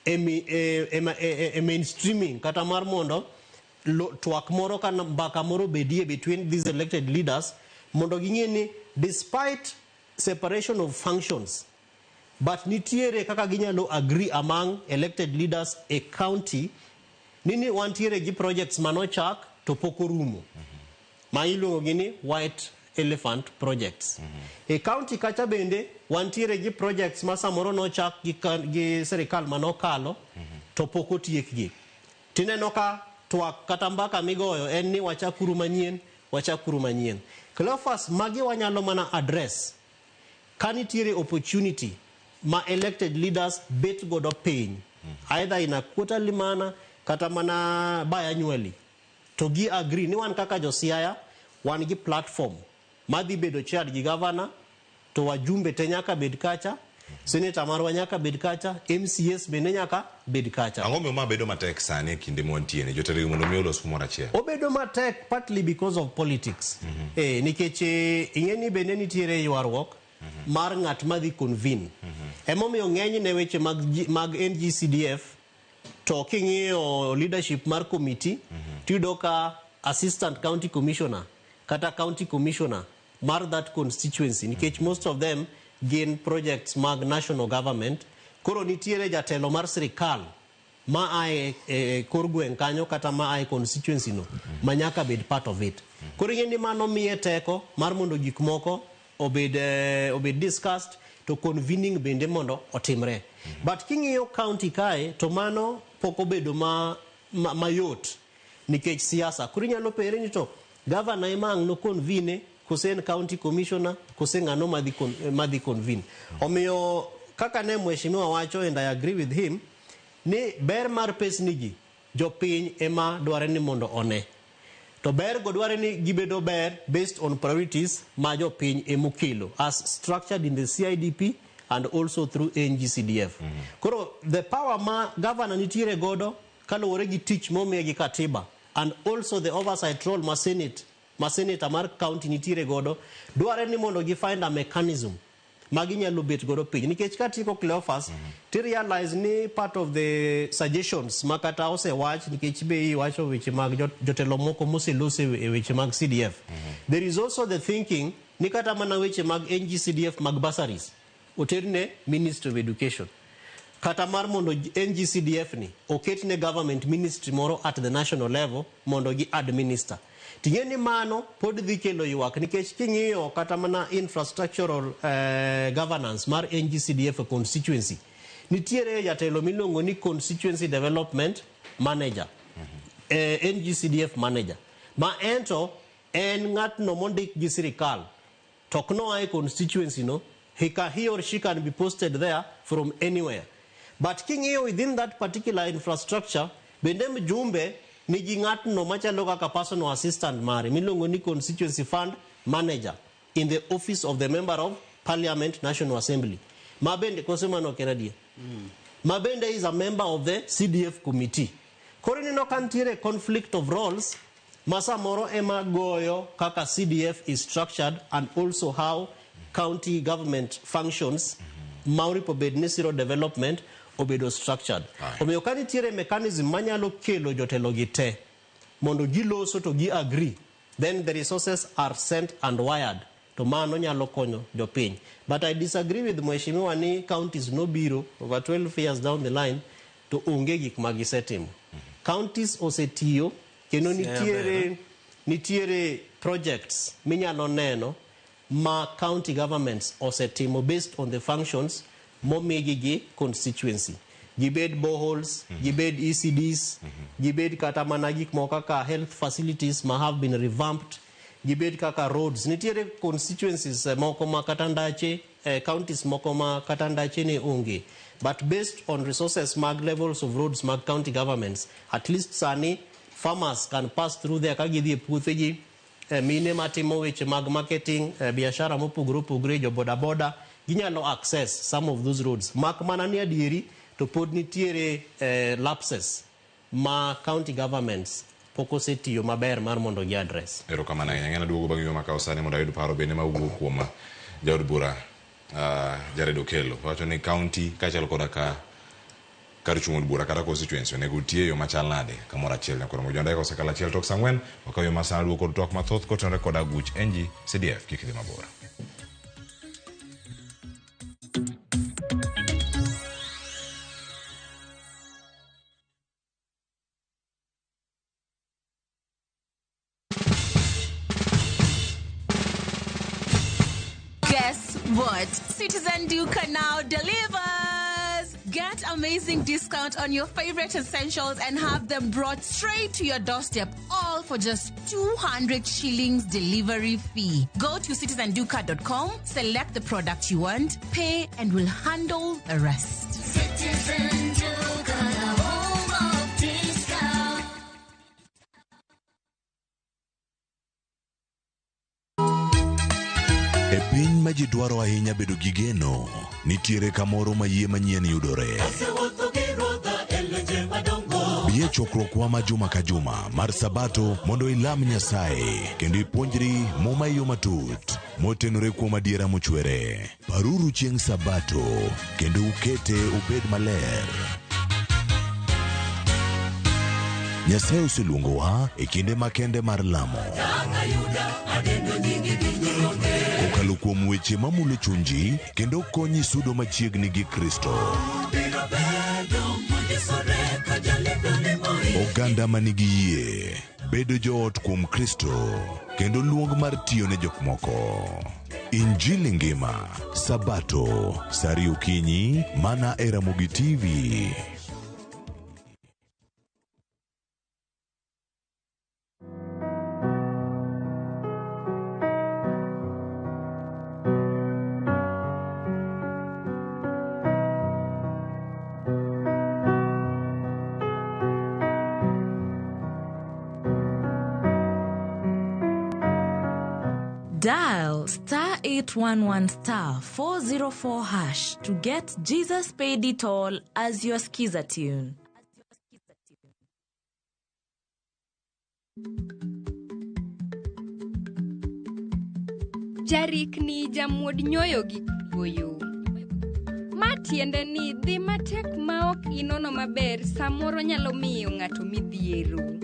e mainstreaming kata mar mondo twak moro kana mbaka moro bedie between these elected leaders mondo ging'e ni despite separation of functions, but nitiere kaka ginyalo agree among elected leaders e county nini wantiere gi projects manochak to pok orumo ma iluongo gi ni white elephant projects. E county kacha bende wantiere gi projects ma samoro nochak gi sirikal manokalo to pok otiekgi. Tineno ka twak kata mbaka migoyo en ni wachakuru manyien, wachakuru manyien. Cleophas, magi wanyalo mana address ka nitiere opportunity ma elected leaders bet godo piny, either in a quarterly manner kata mana biannually, to gi agree ni wan kaka jo Siaya wan gi platform madhi bedo chaired gi governor, to wajumbe te nyaka bed kacha, senator marwa nyaka bed kacha, MCAs bende nyaka bed kacha. Ang'o momiyo ma bedo matek sani e kinde mwantie ni jotelo gi mondo mi olos kumoro achiel? Obedo matek partly because of politics. Nikech ing'e ni bende nitiere ywaruok mar ng'at madhi convene. Emomiyo ng'enyne weche mag NGCDF to king'iyo leadership mar committee, tiyudo ka assistant county commissioner kata county commissioner mar that constituency, nikech most of them gin projects mag national government. Koro nitiere jatelo mar sirikal ma ae e kor gweng' kanyo kata ma ae constituency no ma nyaka bed part of it. Koro ing'e ni mano miye teko mar mondo gik moko obed discussed to convening bende mondo otimre. But king'iyo county kae to mano pok obedo mayot nikech siasa. Koro inyalo penjri ni to governor ema ang' no convene kose en county commissioner kose ng'ano madhi convene. Omiyo kaka ne mheshimiwa wacho, and I agree with him, ni ber mar pesni gi jopiny ema dware ni mondo one. To ber go dware ni gibedo ber based on priorities ma jopiny emokelo as structured in the CIDP and also through NGCDF. Koro the power ma governor nitiere godo kaluwore gi tich momiye gi katiba and also the oversight role ma senate ma senator mar county nitiere godo dware ni mondo gi find a mechanism ma ginyalo bet godo piny. Nikech katieko Cleophas, ti realize ni part of the suggestions ma kata osewach, nikech be iwacho weche mag jotelo moko moseloso e weche mag CDF. There is also the thinking ni kata mana weche mag NGCDF mag bursaries oterne Ministry of Education. Kata mar mondo NGCDF ni oket ne government ministry moro at the national level mondo gi administer. Ting'e ni mano pod dhi kelo ywak nikech king'iyo kata mana infrastructural governance mar NGCDF e constituency, nitiere jatelo miluongo ni constituency development manager, NGCDF manager, ma ento en ng'atno mondik gi sirikal to ok noa e constituency no. He or she can be posted there from anywhere. But king'iyo within that particular infrastructure, bende mjumbe nigi ng'atno machalo kaka personal assistant mare miluongo ni constituency fund manager in the office of the member of parliament, National Assembly, ma bende kose mano ok en adier, ma bende is a member of the CDF committee. Koro ineno ka nitiere conflict of roles ma samoro ema goyo kaka CDF is structured and also how county government functions ma oripo bed ni siro development obedo structured. Omiyo ka nitiere mechanism manyalo kelo jotelo gi te mondo giloso to gi agree, then the resources are sent and wired to mano nyalo konyo jopiny. But I disagree with mheshimiwa ni counties nobiro over 12 years down the line to onge gik ma gisetimo. Counties osetiyo kendo nitiere projects minyalo neno ma county governments osetimo based on the functions momigi gi constituency, gibed boreholes, gibed ECDs, gibed kata mana gik moko kaka health facilities ma have been revamped, gibed kaka roads. Nitiere constituencies moko ma kata ndache, counties moko ma kata ndache ne onge, but based on resources mag levels of roads mag county governments, at least sani farmers can pass through there ka gidhi e puothegi, mine matimo weche mag marketing, biashara mopogore opogore, jo boda boda ginyalo access some of those roads. Mak mana ni adieri to pod nitiere lapses ma county governments pok osetiyo maber mar mondo gi address. Erokamano ahinya. Ng'ena duogo bang' yo makawo sani mondo ayud paro bende mawuok kuom jaod bura Jared Okello. Wacho ni county kaachiel koda ka kar chung' od bura kata constituency onego otie e yo machal nade kamoro achiel nyaka romo dakika osekalo 1 tok sa 4. Wakawo yo masana duogo kod twak mathoth kotenore kod aguch NG CDF. Kik idhi mabor. Guess what? Citizen Duka now delivers! Get amazing discount on your favorite essentials and have them brought straight to your doorstep, all for just 200 shillings delivery fee. Go to citizenduka.com, select the product you want, pay, and we'll handle the rest. Citizen Duka, the home of discount. E piny ma ji dwaro ahinya bedo gi geno, nitiere kamoro ma yie manyien yudore. Bi e chokruokwa ma juma ka juma mar Sabato mondo ilam Nyasaye kendo ipuonjri Muma e yo matut motenore kuom adiera mochwere. Paruru chieng' Sabato kendo ukete obed maler. Nyasaye oseluongowa e kinde makende mar lamo. Kokalo kuom weche mamulo chunji kendo konyi sudo machiegni gi Kristo. Oganda manigi yie, bedo joot kuom Kristo, kendo luong mar tiyo ne jok moko. Injili ngima, Sabato, sa ariyo okinyi, mana e Ramogi TV. Dial star 811 star 404 hash to get Jesus Paid It All as your skiza tune. Jarikni jamuod nyoyo gi kuoyo. Ma tiende ni dhi matek ma ok inono maber samoro nyalo miyo ng'ato midhiero.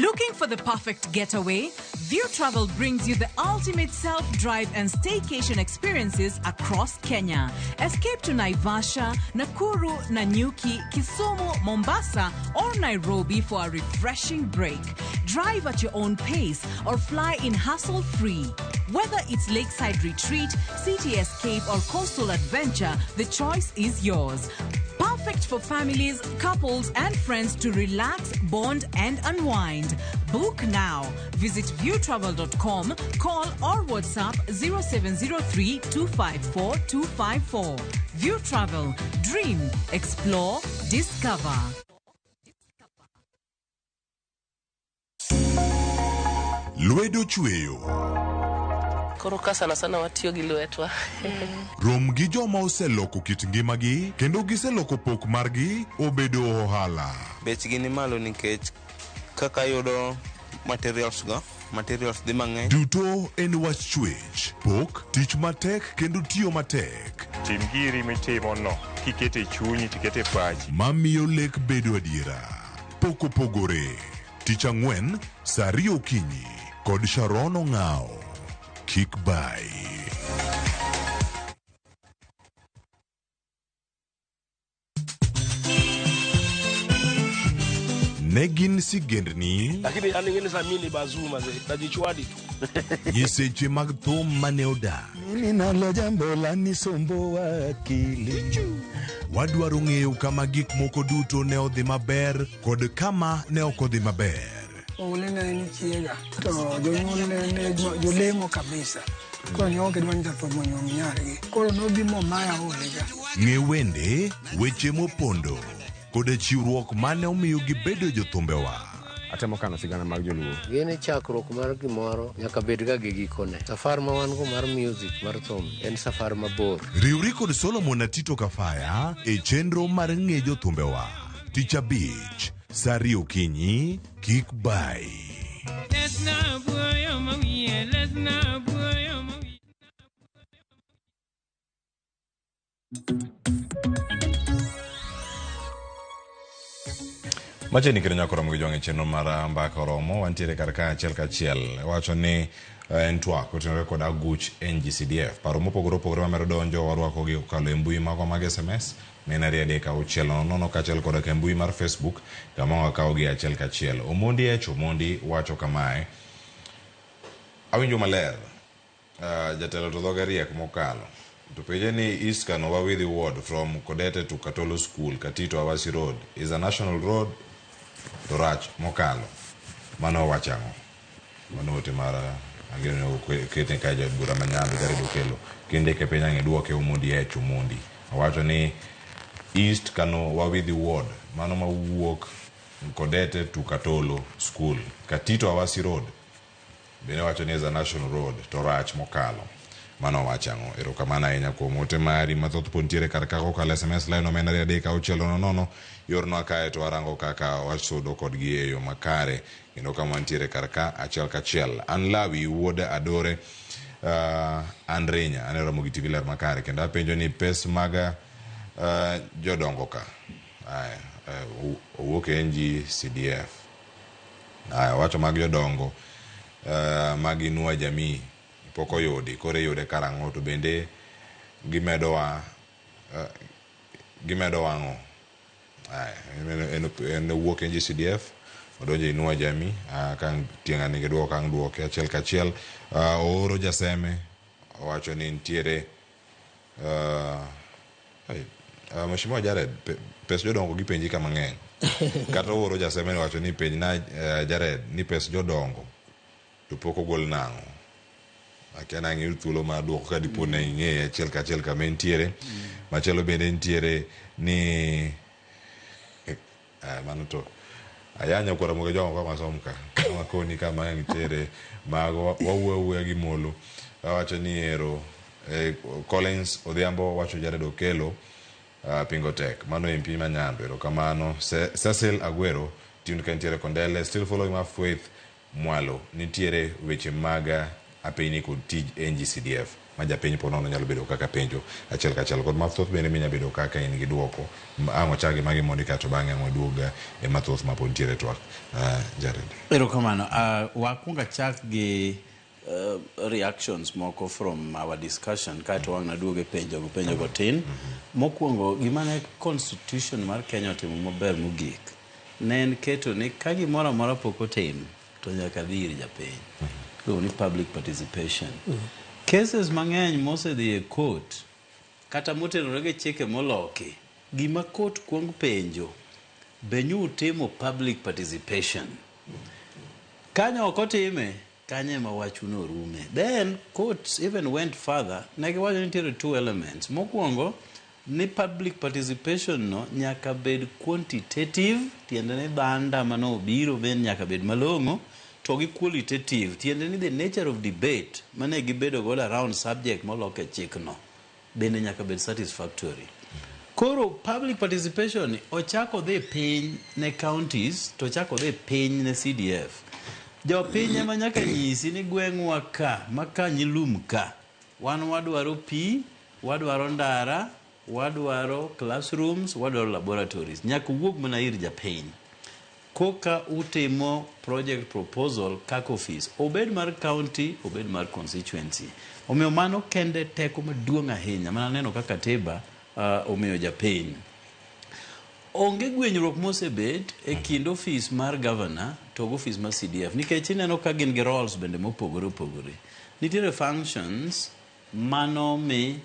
Look Looking for the perfect getaway? View Travel brings you the ultimate self-drive and staycation experiences across Kenya. Escape to Naivasha, Nakuru, Nanyuki, Kisumu, Mombasa, or Nairobi for a refreshing break. Drive at your own pace or fly in hassle-free. Whether it's lakeside retreat, city escape, or coastal adventure, the choice is yours. Perfect for families, couples, and friends to relax, bond, and unwind. Book now. Visit viewtravel.com, call or WhatsApp 0703 254 254. View Travel. Dream, explore, discover. Lwedo chweyo. Koro ka sana sana watiyo gi lwetwa. Rom gi joma oseloko kit ngimagi kendo giseloko pok margi obedo ohala. Bechgi ni malo nikech kaka yudo materials go, materials dhi mang'eny. Duto en wach chwech, pok, tich matek kendo tiyo matek. Tim giri mitimono kikete chunyi tikete pachi. Mamiyo lek bedo adiera. Pok opogore. Tich ang'wen, saa ariyo okinyi kod Sharon Ong'ao. Kik bai. Ne gin sigendni Lakini yani ngine za mimi ni bazuma ze najichwadi tu. nyiseche mag thum mane odak. Mimi nalo jambo lanisumbua akili. Wadwaro ng'eyo kama gik moko duto ne odhi maber kod kama ne ok odhi maber. Oule ne en chiega to jonyuol ne ne jolemo kabisa. Koro ne ok gidwa ni jathum onyuom nyargi. Koro nobi momaya olega. Ng'e wende, weche mopondo koda chiwruok mane omiyo gibedo jothumbewa. Atemo kano sigana mag joluo. Gini chakruok mar gimoro nyaka bed ga gi gikone. Safar ma wan go mar music mar thum en safar mabor. Riwri kod Solomon Atito Kafaya e chenro mar ng'e jothumbewa. Tich abich, saa ariyo okinyi, kik bai. Machiegni kendo nyaka romo gi jwang' e chenro mar mbaka oromo wantiere kar ka achiel kachiel wacho ni en twak otenore kod aguch NGCDF paro mopogore opogore mamedo donjo warwako gi kokalo e mbui magwa mag SMS men 23600 kaachiel koda ka e mbui mar Facebook kama wakawo gi achiel kachiel. Omondi H Omondi wacho kamae: awinjo maler, jatelo to dhoge riek mokalo. To penje ni East Kano Wawidhi Ward from Kodete to Katolo School, Katito Awasi Road is a national road to rach mokalo. Mano wacho ang'o? Mano ote mar ageno kete ka jaod bura ma Nyando Jared Okello. Kindike piny ang' iduoke Omondi H Omondi. Owacho ni East Kano Wawidhi Ward mano mawuok Kodete to Katolo School, Katito Awasi Road bende wacho ni is a national road to rach mokalo. Mano wacho ang'o? Erokamano ahinya kuom ote mari mathoth pod nitiere kar ka kokalo SMS line omenda 23600 yornwa kae to warango kaka wasudo kodgi e yo makare kendo kama wantiere kar ka achiel kachiel. An Lawi wuod Adore an Rinya aneno Ramogi TV ler makare kendo apenjo ni pes mag jodongo ka aya owuok e NGCDF aya wacho mag jodongo mag Inua Jamii pok oyudi koro iyude karang'o to bende gimedo wang'o. Aya en owuok e NGCDF odonjo Inua Jamii ka tieng' nigi duoko ang' duoke achiel kachiel. Ooro Jaseme owacho ni nitiere Mheshimiwa Jared pes jodongo gipenji ka mang'eny kata ooro Jaseme owacho ni penj na Jared ni pes jodongo to pok ogol nang'o. Akia nang' iyud thuolo mar duoko ka dipo ne ing'eye achiel kachiel kama entiere. Machielo bende nitiere ni mano to ayanya kwara moge jogo kama som ka kama koni kama nitiere mago wawuoyo awuoya gi molo. Awacho ni ero Collins Odhiambo wacho Jared Okello pingo tek mano MP ma Nyando. Erokamano. Cecil Agwero tune ka nitiere Kondele still following my faith mwalo nitiere weche mag apeyni kod tij NGCDF. ma japiny po nono nyalo bedo kaka penjo achiel kachiel kod mathoth bende minya bedo kaka in gi duoko ang' wachak gi magi mondi kato bang'e ang' waduog e mathoth ma pod nitiere e twak. Jared. Erokamano. Wakwong achak gi reactions moko from our discussion kaeto wang' naduog e penjo go penjo go tin. Mokwongo gima ne constitution mar Kenya otimo maber mogik ne en keto ni ka gimoro amora pok otim to nyaka dhi ir japiny. Iluongo ni public participation. Cases mang'eny mosedhi e court kata motenore gi chike moloki, gima court kuong penjo be nyutimo public participation. Kanyo ok otime, kanyo ema wachuno rume. Then courts even went further, ne giwacho ni nitiere two elements. Mokwongo, ni public participation no nyaka bed quantitative, tiende ni dhanda manobiro bende nyaka bed malong'o, to gi qualitative, tiende ni the nature of debate mane gibedo godo around subject molok e chikno bende nyaka bed satisfactory. Koro public participation ni ochako dhi piny ne counties to ochako dhi piny ne CDF. Jopiny ema nyaka nyisi ni gweng'wa ka, ma ka nyilum ka, wan wadwaro pi, wadwaro ndara, wadwaro classrooms, wadwaro laboratories. Nyaka wuog mana ir japiny. Koka utimo project proposal kaka ofis, obed mar county, obed mar constituency. Omiyo mano kende teko maduong' ahinya mana neno ka katiba omiyo japiny. Onge gwenyruok mosebet e kind ofis mar governor to gi ofis mar CDF nikech ineno ka gin gi roles bende mopogore opogore. Nitiere functions manomi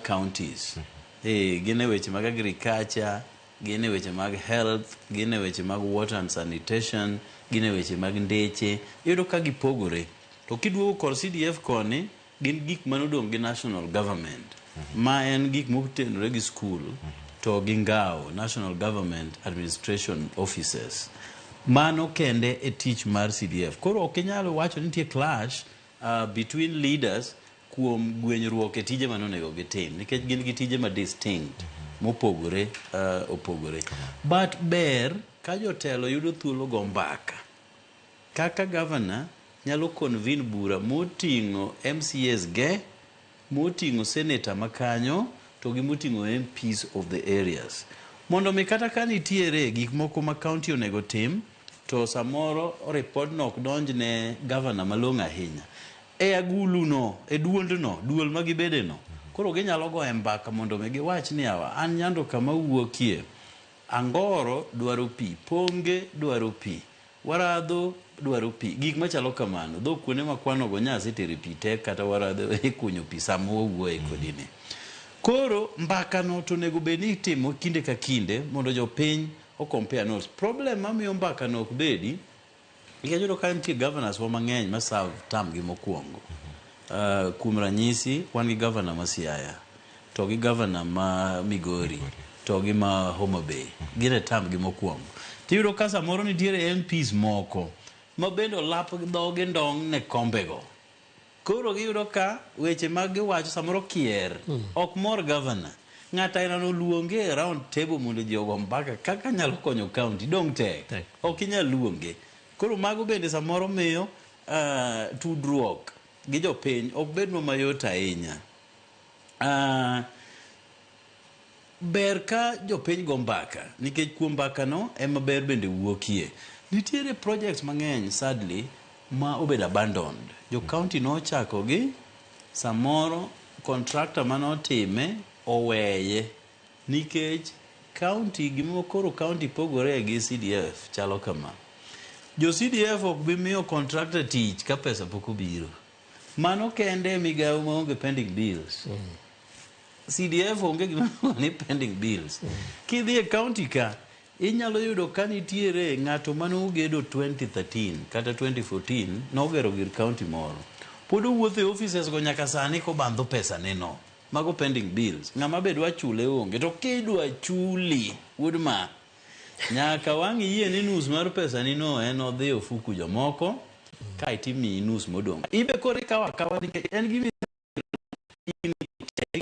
counties. Gin e weche mag agriculture, gin e weche mag health, gin e weche mag water and sanitation, gin e weche mag ndeche. Iyudo ka gipogore. To kiduogo kor CDF koni, gin gik manodong' gi national government ma en gik motenore gi school to gi ngao, National Government Administration Offices. Mano kende e tich mar CDF. Koro ok inyal wacho ni nitie clash between leaders kuom gwenyruok e tije mane onego gitim nikech gin gi tije ma distinct mopogore opogore. But ber ka jotelo yudo thuolo go mbaka. Kaka governor nyalo convene bura moting'o MCAs ge, moting'o senator makanyo to gi moting'o MPs of the areas. Mondo mi kata ka nitiere gik moko ma county onego tim, to samoro report no ok donj ne governor malong'o ahinya. E agulu no, e duond no, duol ma gibede no, koro ginyalo goye mbaka mondo mi giwach ni awa, an Nyando kama wuokie, Angoro dwaro pi, Ponge dwaro pi, Waradho dwaro pi, gik machalo kamano. Dho kuonde ma kwano go nyasetere pi tek kata Waradho ikunyo pi sama wawuoye kodi ni. Koro mbaka no to onego bed ni itimo kinde ka kinde mondo jopiny o compare notes. Problem mamiyo mbaka no ok bedi, nikech iyudo ka nitie governors wa mang'eny ma serve term gi mokwongo. Kuom ranyisi, wan gi governor ma Siaya, to gi governor ma Migori, to gi ma Homa Bay. Gin e term gi mokwongo. Tiyudo ka samoro nitiere MPs moko ma bende olap dhogi ndong' ne kombego. Koro giyudo ka weche mag giwacho samoro kier, ok mor governor. Ng'ato aina no luonge e round table mondo ji ogo mbaka kaka nyalo konyo county, dong' tek. Ok inyal luonge. Koro mago bende samoro miyo tudruok gi jopiny ok bednwa mayot ahinya. Ber ka jopiny go mbaka nikech kuom mbaka no ema ber bende wuokie. Nitiere projects mang'eny sadly ma obedo abandoned. Jo county nochako gi samoro contractor manotime oweye nikech county gima koro county pogore gi CDF chalo kama. Jo CDF ok bi miyo contractor tich ka pesa pok obiro. Mano kende e migawo maonge pending bills. CDF onge gima iluongo ni pending bills. Kidhi e county ka, inyalo yudo ka nitiere ng'ato mane ogedo 2013 kata 2014 nogero gir county moro. Pod owuotho e offices go nyaka sani kobandho pesa ne no. Mago pending bills. Ng'ama be dwa chule onge. To kidwa chuli, wuod ma, nyaka wang' iyie ni nus mar pesa ni no en odhi ofuku jomoko, kaeto imiyi nus modong'. Ibe koro ikawo akawa nikech en gima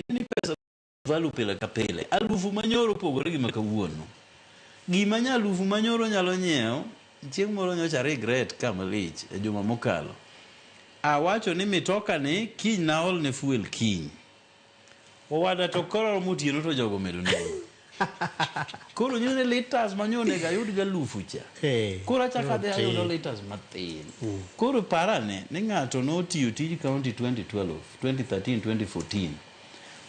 ni pesa value pile ka pile. Alufu manyoro opogore gi ma kawuono. Gima nya alufu manyoro nyalo nyiewo, chieng' moro nyocha regret ka malich e juma mokalo. Awacho ni mitoka ni kiny naol ne fuel kiny. Owada to koro romo otieno to jogo omedo nengo. Koro nyiso ni liters ma nyo onego ayud galufu cha. Koro achako adhi ayudo liters mathin. Koro parane ni ng'ato notiyo tij county 2012, 2013, 2014.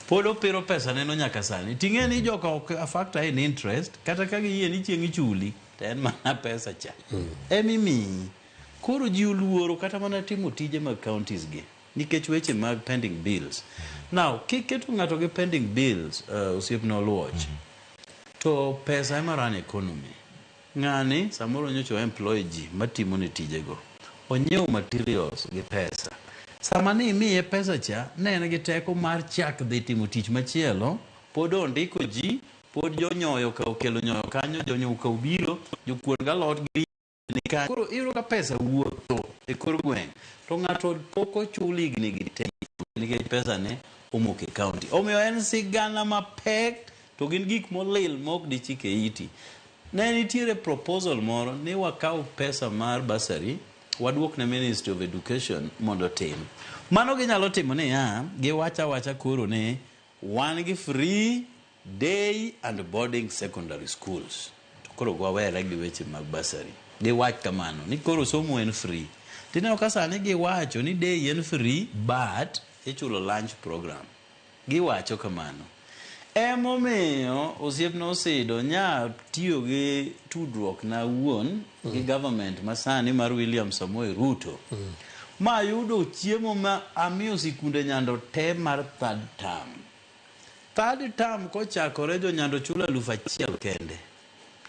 Pod opiro pesa neno nyaka sani. Ting'e ni joka ok factor in interest kata ka giyie ni chieng' ichuli to en mana pesa cha. Emimiyi. Koro ji oluoro kata mana timo tije mag counties gi nikech weche mag pending bills. Now, kiketo ng'ato gi pending bills, osiepna Oluoch, to pesa ema run economy. Ng'ani samoro nyocha o employ ji matimo ne tijego. Onyiewo materials gi pesa. Sama ni imiye pesa cha, ne en gi teko mar chak dhi timo tich machielo, pod ondiko ji, pod jonyoyo ka okelo nyoyo kanyo, jonyuka obiro, jokuon galot gi ni kanyo. Koro iyudo ka pesa wuotho e kor gweng' to ng'ato pok ochul higni gi te nikech pesa ne omoko e county. Omiyo en sigana mapek to gin gik molil mok dichik e iti. Ne nitiere proposal moro ni wakaw pesa mar bursary waduok ne Ministry of Education mondo otim. Mano ginyalo timo niya, giwacho awacha koro ni wan gi free day and boarding secondary schools. To koro wawere gi weche mag bursary. Giwach kamano ni koro somo en free. Tineno ka sani giwacho ni day en free but ichulo lunch program. Giwacho kamano. Emomiyo osiepna Osido nya tiyo gi tudruok na awuon gi government masani mar William Samoei Ruto. Ma ayudo chiemo ma amiyo sikunde Nyando te mar third term. Third term kochakore jo Nyando chulo 1000 kende.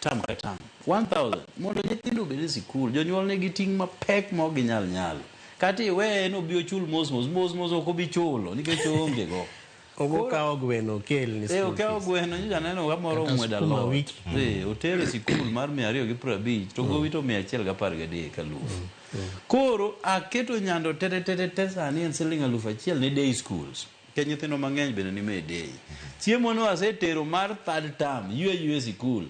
Term ka term. 1000 mondo nyithindo obed e sikul. Jonyuol nigi ting' mapek ma ok ginyal nyalo. Kata iweye ni obi ochul mos mos, mos mos ok obi chulo nikech oonge go. Obokawo gweno okel ni school okawo fees. gweno nyocha aneno ka moro Kata ong'wedo sukuma alot. wiki. Otere sikul mar 250 to gowi to 113 alufu. Koro aketo Nyando te te te sani en siling 1000 ne day schools. Nikech nyithindo mang'eny bende ni me day. Chiemo no asetero mar third term ywe ywe sikul.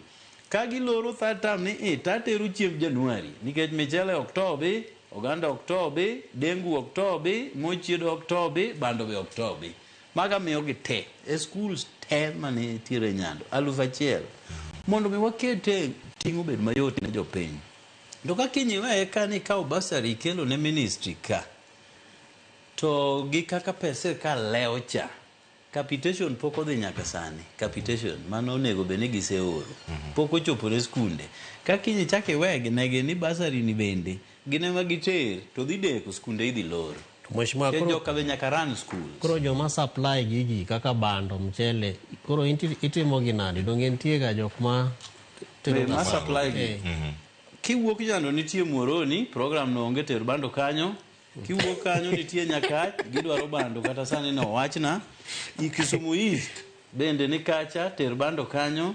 Ka giloro third term ni e tatero chiemb Januari nikech michele ok tobi, oganda ok tobi, dengu ok tobi, mochiedo ok tobi, bando be ok tobi. Maga miyogi te e schools te manitiere Nyando 1000 mondo mi wakete ting' obed mayot ne jopiny. To ka kiny iweye ka ni ikawo bursary ikelo ne ministry ka to gi kaka pes sirkal lewo cha capitation pok odhi nyaka sani. Capitation mano onego bed ni giseoro pok ochopo ne skunde. Ka kiny ichak iwegi negi ni bursary ni bende gin ema giter to dhi deko skunde idhi lor. Mheshimiwa, Nikech koro joka be nyaka run schools. Koro joma supply gigi kaka bando, mchele, koro itimo gi nade? Donge nitie ga jok ma tero Ma ga supply gi. Kiwuok Nyando nitie Muhoroni, program no onge ter bando kanyo. Kiwuok kanyo nitie Nyakach, gidwaro bando kata sani no wachna. I Kisumu East bende ni kacha, ter bando kanyo.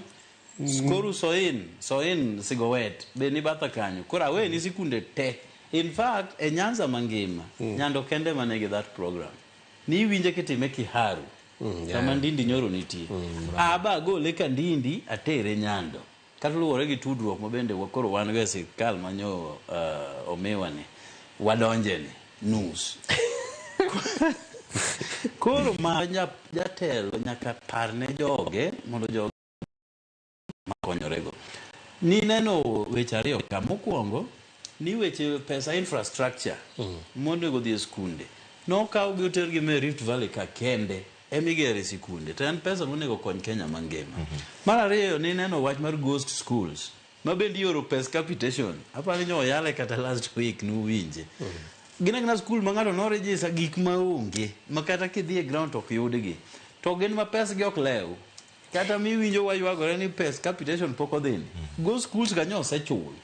Koru Soin Sigowet be ni batha kanyo. Koro awe ni sikunde te. In fact, e Nyanza mangima, Nyando kende manigi that program. Ni iwinje kitime Kiharu. Kama Ndindi nyoro nitie. Aba agole ka Ndindi atere Nyando. Kata luwore gi tudruok ma bende koro wan go e sirkal manyo omiwa ni wadonje ni nus. Koro ma jatelo nyaka par ne joge mondo joge makonyorego. Nineno weche ariyo ka. Mokwongo ni weche pesa infrastructure monego dhi e skunde nokaw gi otergi me Rift Valley ka kende emigere sikunde to en pesa monego kony Kenya mangima. Mar ariyo nineno wach mar ghost schools ma bende ioro pes capitation. Aparo ni oyale kata last week nuwinje. Gin agina skul ma ng'ato noregister gik maonge ma kata kidhi e ground to ok yudgi. To gin ma pesgi ok lew. Kata miwinjo waywagore ni pes capitation pok odhini. Ghost schools kanyo osechul.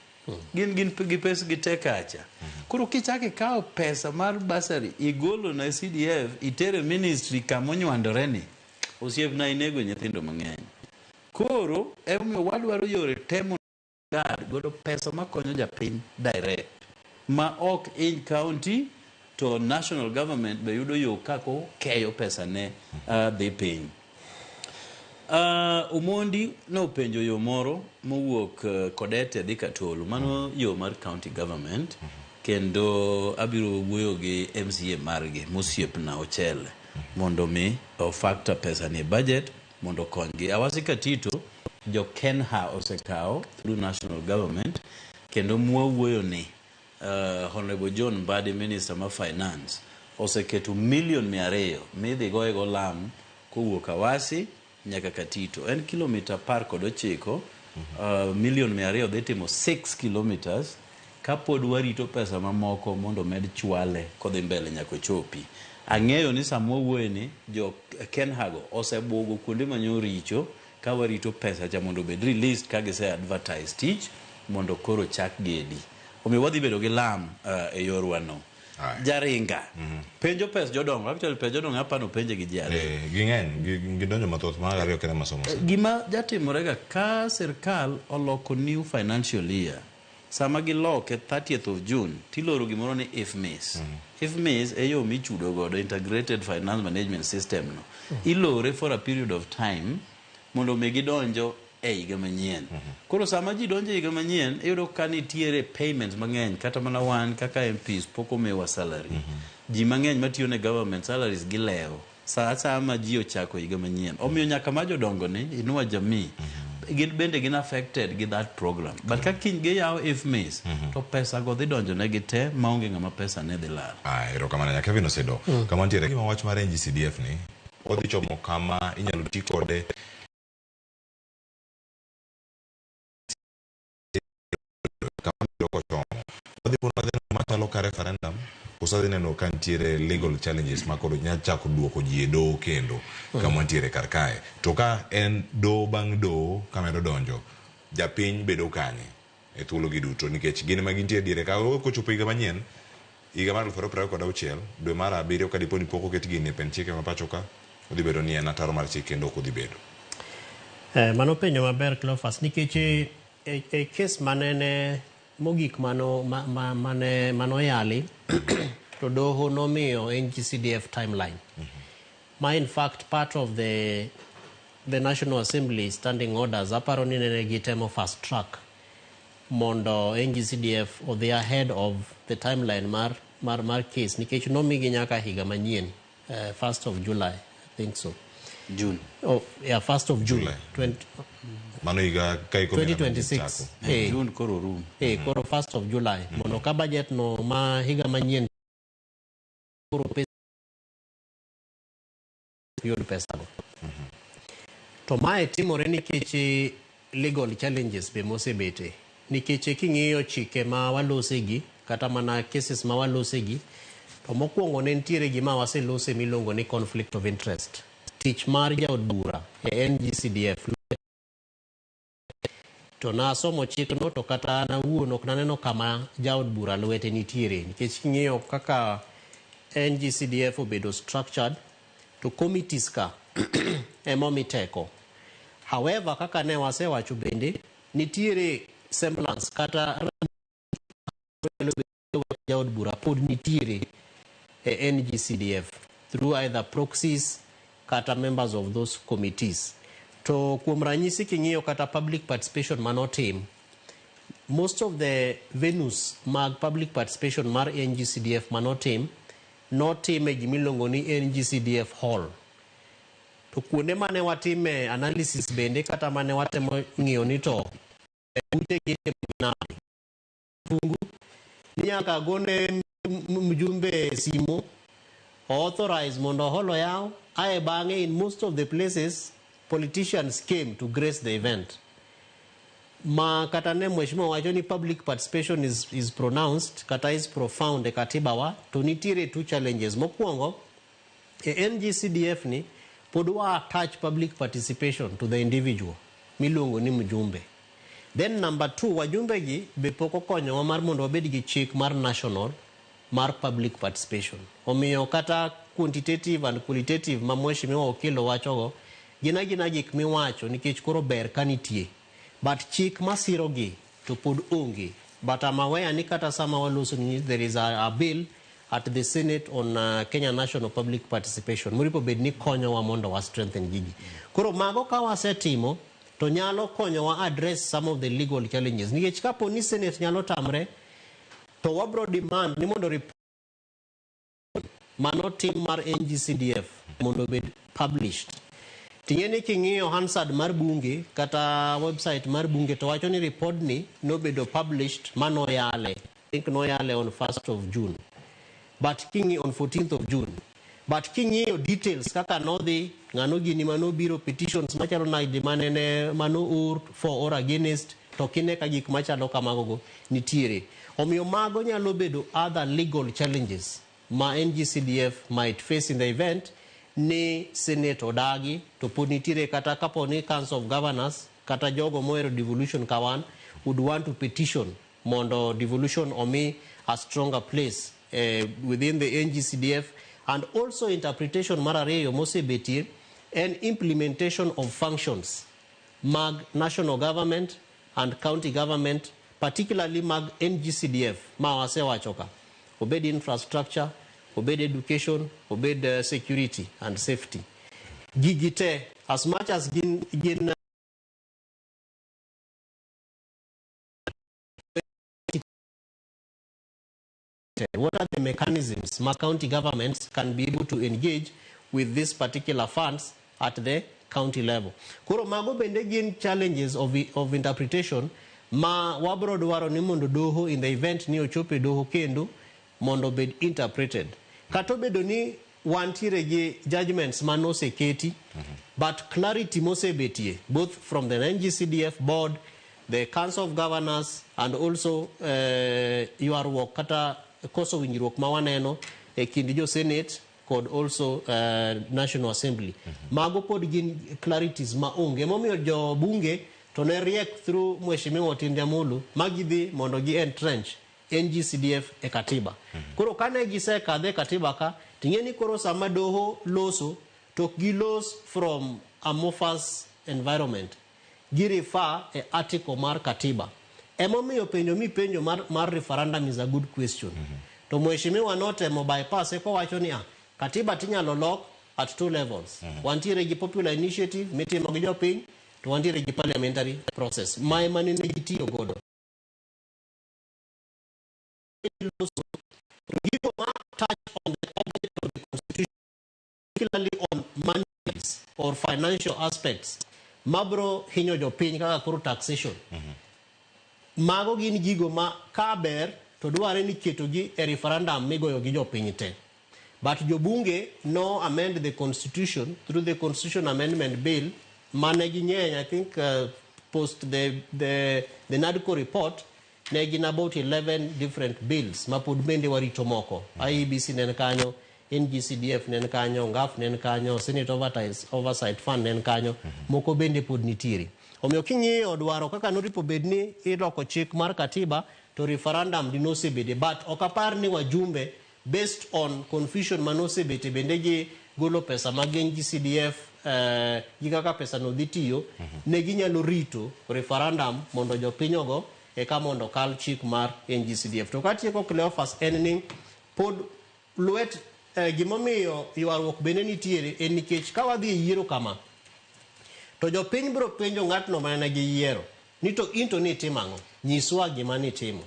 Gin gi pes gi te kacha. Koro kichako ikawo pesa mar bursary igolo ne CDF itere ministry kama onywandore ni osiepna inego nyithindo mang'eny. Koro emomiyo wadwaro yore te mondo godo pesa makonyo japiny direct ma ok in county to national government be yudo yo kaka okeyo pesa ne dhi piny. Omondi nopenjo yo moro mowuok Kodete dhi Katolu. Mano yo mar county government. Kendo abiro wuoyo gi MCA margi mosiepna Ochele mondo mi o factor pesa ni e budget mondo okonygi. Awasi Katito jo Kenha osekawo through national government kendo mwawuoyo ni Honorable John Mbadi Minister ma Finance oseketo million 200 midhi goyego lam kowuok Awasi nyaka Katito. En kilomita 19, million 200 dhi timo 6 kilometers kapod warito pesa mamoko mondo med chwale kodhi mbele nyaka ochopi. Ang'eyo ni sama wawuoye ni jo Kenhago osebugo kuonde manyoricho ka warito pesa cha mondo obed released ka gise advertise tich mondo koro chak gedi. Omiyo wadhi bedo gi lam e yorwa no. Jaringa penjo pes jodongo, actually pes jodongo apano penje gi ji ariyo. Ging'eny, gidonjo mathoth mar ariyo kende masomo. Gima jatimore ga ka sirkal oloko new financial year, sama giloke 30th of June tiloro gimoro ni IFMIS. IFMIS e yo michudo godo Integrated Finance Management System no. Ilore for a period of time mondo mi gidonjo e higa manyien. Koro sama ji donjo e higa manyien, iyudo ka nitiere payments mang'eny kata mana wan kaka MPs pok omiwa salary. Ji mang'eny matiyo ne government salaries gilewo. Sa asaya ma ji ochako higa manyien. Omiyo nyaka ma jodongo ni Inua Jamii gin bende gin affected gi that program. But ka kiny giyawo IFMIS to pesa go dhi donjo negi te maonge ng'ama pesa ne dhi lal. Erokamano nyaka Kevin Osedo. Kama nitiere gima wach mar NGCDF ni odhi chomo kama inyalo ti kode kama biro kochomo. Wadhi pono wadhi neno machalo ka referendum koso wadhi neno ka nitiere legal challenges ma koro nya chako duoko ji e doho kendo kama wantiere kar kae. To ka en doho bang' doho kamedo donjo, japiny bedo kanye e thuolo gi duto nikech gin ema gintie diere ka kochopo higa manyien higa mar 2026 dwe mar abiriyo ka dipo ni pok oket gini e pend chike ma pacho ka odhi bedo ni en ataro mar chik kendo ok odhi bedo. Mano penjo maber Cleophas nikech e kes manene mogik mano mane manoyali to doho nomiyo NGCDF timeline. Ma in fact part of the National Assembly standing orders aparo ni nene gitemo fast track mondo NGCDF odhi ahead of the timeline mar case nikech nomigi nyaka higa manyien 1st of July, I think so. June. Oh, yeah, 1st of June. July. Mano higa ka iko 2026. June koro rum. Koro 1st of July. Mondo ka budget no ma higa manyien koro pesa yud pesa go. To mae timore nikech legal challenges be mosebete. Nikech king'iyo chike ma walosegi kata mana cases ma walosegi to mokwongo ne nitiere gima waselose miluongo ni conflict of interest. Tich mar jaod bura e NGCDF to nasomo chikno to kata an awuon ok naneno kama jaod bura lwete nitiere nikech king'iyo kaka NGCDF obedo structured to committees ka ema omi teko. However, kaka ne wasewacho bende nitiere semblance kata jaod bura pod nitiere e NGCDF through either proxies kata members of those committees. To kuom ranyisi king'iyo kata public participation manotim, most of the venues mag public participation mar NGCDF manotim, notim e gimiluongo ni NGCDF hall. To kuonde mane watime analysis bende kata mane watemo ng'iyo ni to ute gi nade. Fungu ni nyaka gone mjumbe simo authorize mondo hall oyaw ae bang'e in most of the places politicians came to grace the event. Ma kata ne mheshimiwa wacho ni public participation is pronounced kata is profound e katiba wa to nitiere two challenges. Mokwongo e NGCDF ni pod wa attach public participation to the individual miluongo ni mjumbe. Then number two, wajumbe gi be pok okonyowa mar mondo wabed gi chik mar national mar public participation. Omiyo kata quantitative and qualitative ma mheshimiwa Okelo wachogo gin agina gik miwacho nikech koro ber ka nitie. But chik masiro gi to pod onge. But I'm aware ni kata sama waloso ni there is a bill at the Senate on Kenya National Public Participation. Moripo bed ni konyowa mondo wa strengthen gigi. Koro mago ka wasetimo to nyalo konyowa address some of the legal challenges. Nikech kapo ni Senate nyalo tamre To wabro demand ni mondo report manotim mar NGCDF mondo obed published. Ting'e ni king'iyo Hansard mar bunge kata website mar bunge to wacho ni report ni nobedo published manoyale. I think noyale on 1st of June. But king'iyo on 14th of June. But king'iyo details kaka nodhi, ng'ano gini manobiro, petitions machalo nade manene mano or for or against, to kine ka gik machalo kamago go nitiere. Omiyo mago nyalo bedo other legal challenges ma NGCDF might face in the event ni Senate odagi to pod nitiere kata kapo ni Council of Governors kata jogo mohero devolution ka wan would want to petition mondo devolution omi a stronger place within the NGCDF. And also interpretation mar ariyo mosebetie en implementation of functions mag national government and county government, particularly mag NGCDF ma wasewacho ka, obed infrastructure, obed education, obed security and safety. Gigi te, as much as gin what are the mechanisms ma county governments can be able to engage with these particular funds at the county level? Koro mago bende gin challenges of interpretation ma wabro dwaro ni mondo doho, in the event ni ochopo e doho kendo, mondo obed interpreted. Kata obedo ni wantiere gi judgments manoseketi, but clarity mosebetie both from the NGCDF board, the Council of Governors, and also ywaruok kata koso winjruok ma waneno e kind jo Senate kod also National Assembly. Mago pod gin clarities ma onge. Emomiyo jo bunge to ne riek through Mheshimiwa Otiende Amollo ma gidhi mondo gi entrench NGCDF e katiba. Koro kane gisekadhe e katiba ka, ting'e ni koro sama doho loso to ok gilos from amorphous environment. Gi refer e article mar katiba. Emomiyo penjo mipenjo mar referendum is a good question. To mheshimiwa notemo bypass kowacho ni katiba tinyalo lok at two levels. Wantiere gi popular initiative mitimo gi jopiny, to wantiere gi parliamentary process. Ma ema nene gitiyo godo. To gigo ma touch on the object of the constitution, particularly on money or financial aspects, mabro hinyo jopiny kaka koro taxation. Mago gin gigo ma ka ber to dware ni ketogi e referendum migoyo gi jopiny te. But jobunge no amend the constitution through the Constitution Amendment Bill mane ging'eny, I think post the NADCO report ne gin about 11 different bills ma pod bende warito moko. IEBC ne en kanyo, NGCDF ne en kanyo, NGAAF ne en kanyo, Senate Oversight Fund ne en kanyo, moko bende pod nitiere. Omiyo king'iyo dwaro kaka noripo bed ni iloko chik mar katiba to referendum dinosebede, but ok apar ni wajumbe, based on confusion manosebete bende gi golo pesa mag NGCDF gi kaka pesa no dhi tiyo, ne ginyalo rito referendum mondo jopiny ogo eka mondo kal chik mar NGCDF. To katieko, Cleophas, en ni pod lwet gimomiyo ywaruok bende nitiere en nikech ka wadhi e yiero kama to jopiny biro penjo ng'atno mane giyiero ni to in to nitimo ang'o, nyiswa gima nitimo.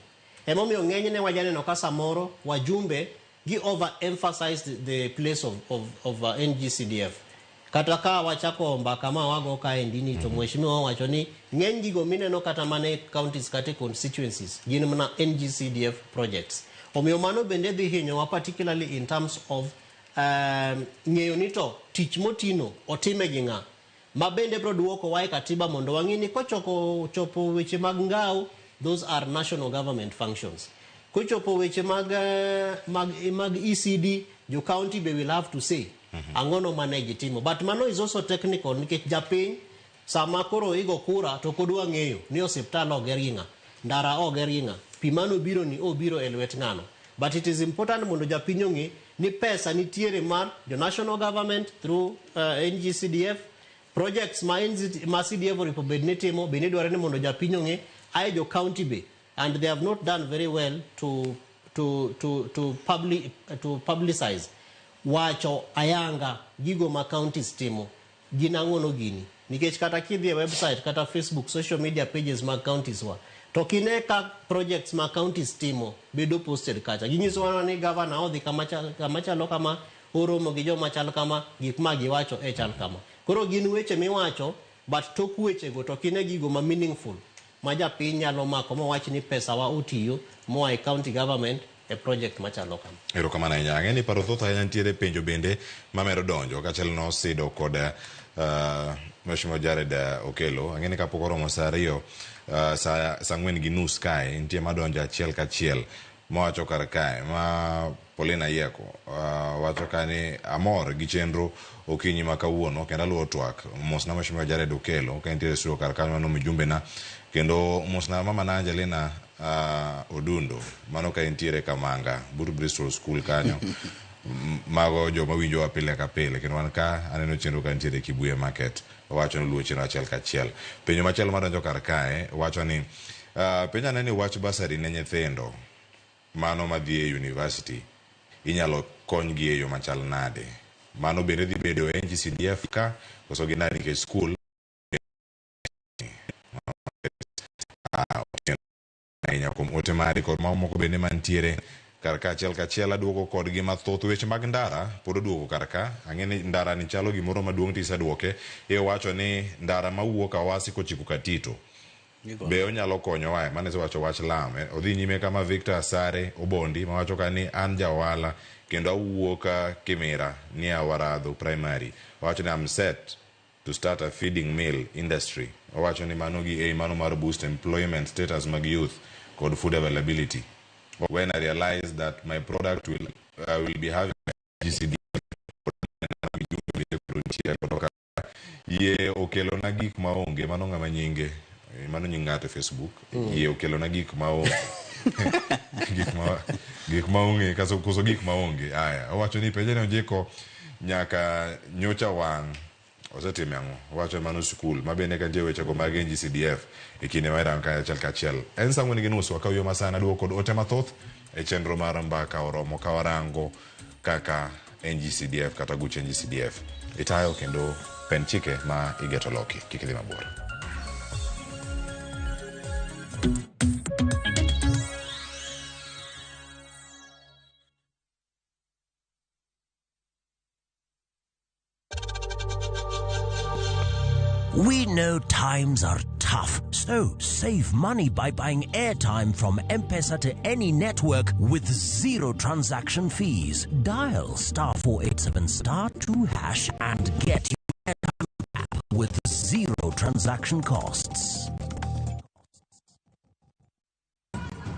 Emomiyo ng'enyne wajaneno ka samoro wajumbe gi over emphasize the place of NGCDF. Kata ka wachako mbaka ma wago kaendi ni to mheshimiwa wacho ni ng'eny gigo mineno kata mana e counties kata e constituencies gin mana NGCDF projects. Omiyo mano bende dhi hinyowa, particularly in terms of ng'eyo ni to tich motino otime gi ng'a, ma bende biro duokowa e katiba mondo wang'i ni kochoko chopo weche mag ngao, those are national government functions. Kochopo weche mag ECD, jo county be will have to say ang'ono mane gitimo. But mano is also technical, nikech japiny sama koro igo kura to kodwa ng'eyo ni osiptal oger gi ng'a, ndara oger gi ng'a, pi mano biro ni obiro e lwet ng'ano. But it is important mondo japiny ong'e ni pesa nitiere mar jo national government through NGCDF projects ma, NG, ma CDF oripo bed ni timo. Bende dware ni mondo japiny ong'e ae jo county be, and they have not done very well to publicize, wacho ayanga gigo ma counties timo gin ang'ono gini, nikech kata kidhi e website kata Facebook, social media pages mag counties wa To kine ka projects ma counties timo bedo posted kacha. Ginyiso wa ni governor odhi kama chal kama chalo kama, oromo gi joma chal kama, gik ma giwacho e chal kama. Koro gin weche miwacho, but tok wechego to kine gigo ma meaningful ma japiny nyalo mako mowach ni pesa wa otiyo moa e county government e project machalo kama. Erokamano ahinya. Ang'e ni paro thoth ahinya nitiere penjo bende mamedo donjo kaachiel nosido kod Mheshimiwa Jared Okello. Ang'e ni kapok oromo saa 2 saa 4:30 kae nitie madonjo achiel kachiel mawacho kar kae ma Paulina Yieko wacho ka ni amor gi chenro okinyi ma kawuono kendo aluwo twak. Mosna Mheshimiwa Jared Okello ka entiere studio kar kanyo mano mjumbena kendo mosna mama na Angelina Odundo mano ka entiere Kamanga but Bristol School kanyo. Mago joma winjowa pile ka pile kendo wan ka aneno chenro ka nitiere Kibuye Market wacho ni luwo chenro achiel kachiel. Penjo machielo madonjo kar kae wacho ni penjo ane ni wach basari ne nyithindo mano madhi e university inyalo konygi e yo machal nade? Mano bende dhi bedo e NGCDF ka koso gi nade nikech school ahinya kuom ote mari kod mamoko bende mantiere kar ka achiel kachiel aduogo kodgi mathoth. Weche mag ndara pod oduogo kar ka. Ang'e ni ndara ni chalo gimoro maduong' tiseduoke. Iwacho ni ndara mawuok Awasi kochiko Katito be onyalo konyowa? Mane isewacho wach lam. Odhi nyime kama Victor Asare Obondi mawacho ka ni an ja ohala kendo awuok Kimira near Waradho Primary. Owacho ni I'm set to start a feeding mill industry. Owacho ni mano gi aim mano mar boost employment status mag youth kod food availability. When I realized that my product will be having GCD yie okelona gik maonge mano ng'ama nyinge mano nying ng'ato e Facebook. Yie okelona gik maonge gik maonge koso gik maonge. Aya owacho ni penje ni Onjiko nyaka nyocha wang' osetimo ang'o? Owacho mano skul ma bende ka nitie wechego mag NGCDF e kinde ma irango ka achiel kachiel. En saa 4:30 wakaw yo masani aduogo kod ote mathoth e chenro mar mbaka oromo ka warango kaka NGCDF kata guch NGCDF itayo kendo pen chike ma igeto loki. Kik idhi mabor. We know times are tough, so save money by buying airtime from M-Pesa to any network with zero transaction fees. Dial *487*2# and get your airtime app with zero transaction costs.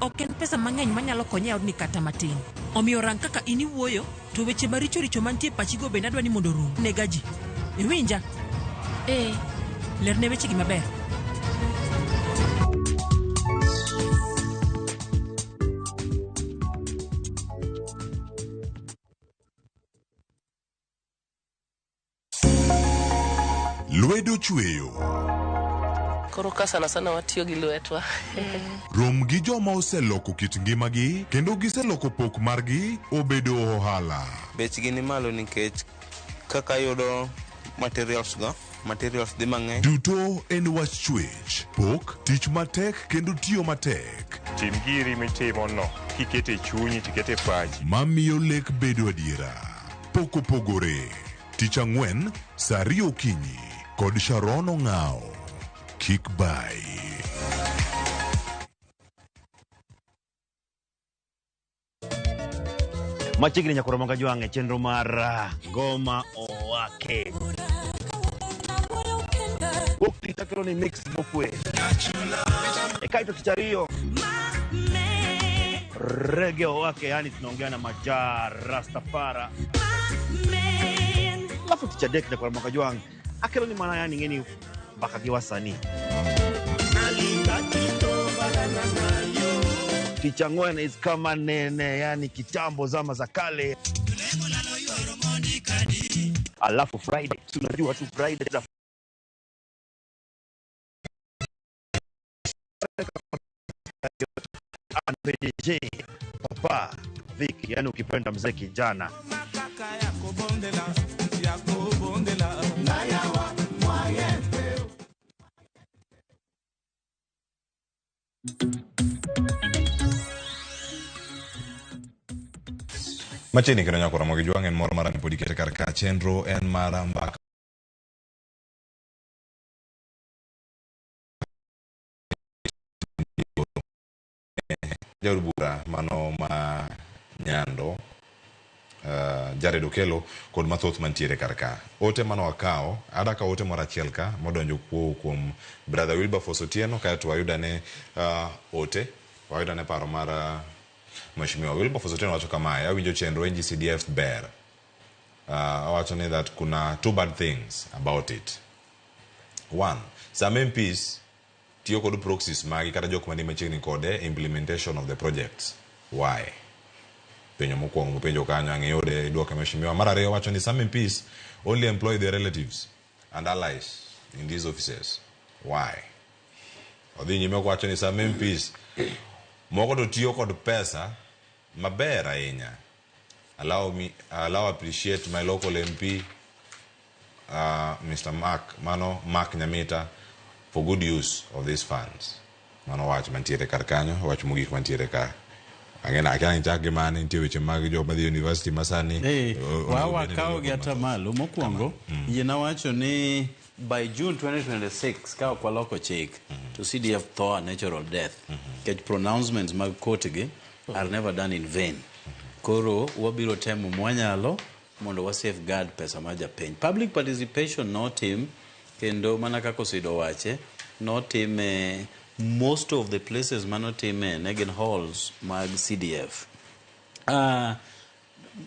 Ok en pesa mang'eny manyalo konye e odni kata matin. Omiyo rang kaka in iwuoyo, to weche maricho richo mantie e pachigo bende adwa ni mondo orum. Nega ji. Iwinja? Ee. Lerne wechegi maber. Lwedo chweyo. Koro ka sana sana watiyo gi lwetwa. Rom gi joma oseloko kit ngimagi kendo giseloko pok margi obedo ohala. Bechgi ni malo nikech kaka yudo materials go, materials dhi mang'eny. Duto en wach chwech, pok, tich matek kendo tiyo matek. Tim giri mitimo no kikete chunyi tikete pachi. Mamiyo lek bedo adiera. Pok opogore. Tich ang'wen, saa 2 okinyi kod Sharon Ong'ao. Kik bai. Machiegni nyakoro manga jwang' e chenro mar Ngoma Owake. Wuok tich akelo ni mix mokwe. E kaito tich ariyo Reggae Owake, yani tunaongea na Maja Rastafara. Alafu tich adek nyakoro manga jwang' akelo ni mana yani ng'eni mbaka gi wasanii. Tich ang'wen is kama nene, yani kitambo zama za kale. Alafu Friday, tunajua tu Friday za PDG, Papa Vic, yani ukipenda mzee kijana. Machiegni kendo nyako Ramogi Jwang' en moro mar an pod ikete kar ka chenro en mar mbaka jaod bura mano ma Nyando Jared Okello kod mathoth mantiere kar ka. Ote mane wakawo, ada kawo ote moro achiel ka modonjo kuom brother Wilberforce Otieno kaeto wayud ane ote, wayud ane paro mar Mheshimiwa Wilberforce Otieno wacho kamae, awinjo chenro NGCDF ber. Owacho ni that kuna two bad things about it. One, some MPs tiyo kod proxies magi kata jok mani machiegni kode e implementation of the projects. Why? Penjo mokwongo mopenjo kanyo ang' iyude idwoke mheshimiwa. Mar ariyo wacho ni some MPs only employ their relatives and allies in these offices. Why? Odhi nyime kowacho ni some MPs moko to tiyo kod pesa maber ahinya. Allow me allow appreciate my local MP Mr. Mark mano Mark Nyamita for good use of these funds. Mano wach mantiere kar kanyo, wach mogik mantiere ka. Ang'e akia ni chak gi mane nitie weche mag joma dhi university masani. Hey, onego wa bed ni wakawo gi dwoko mathoth. atamalo mokwongo yiena wacho ni by June 2026 ka ok waloko chik to CDF tho a natural death nikech pronouncements mag court gi are never done in vain. Koro wabiro temo mwanyalo mondo wa safeguard pesa mar japiny. Public participation notim kendo mana kaka Osido wache notime most of the places manotime ne gin halls mag CDF.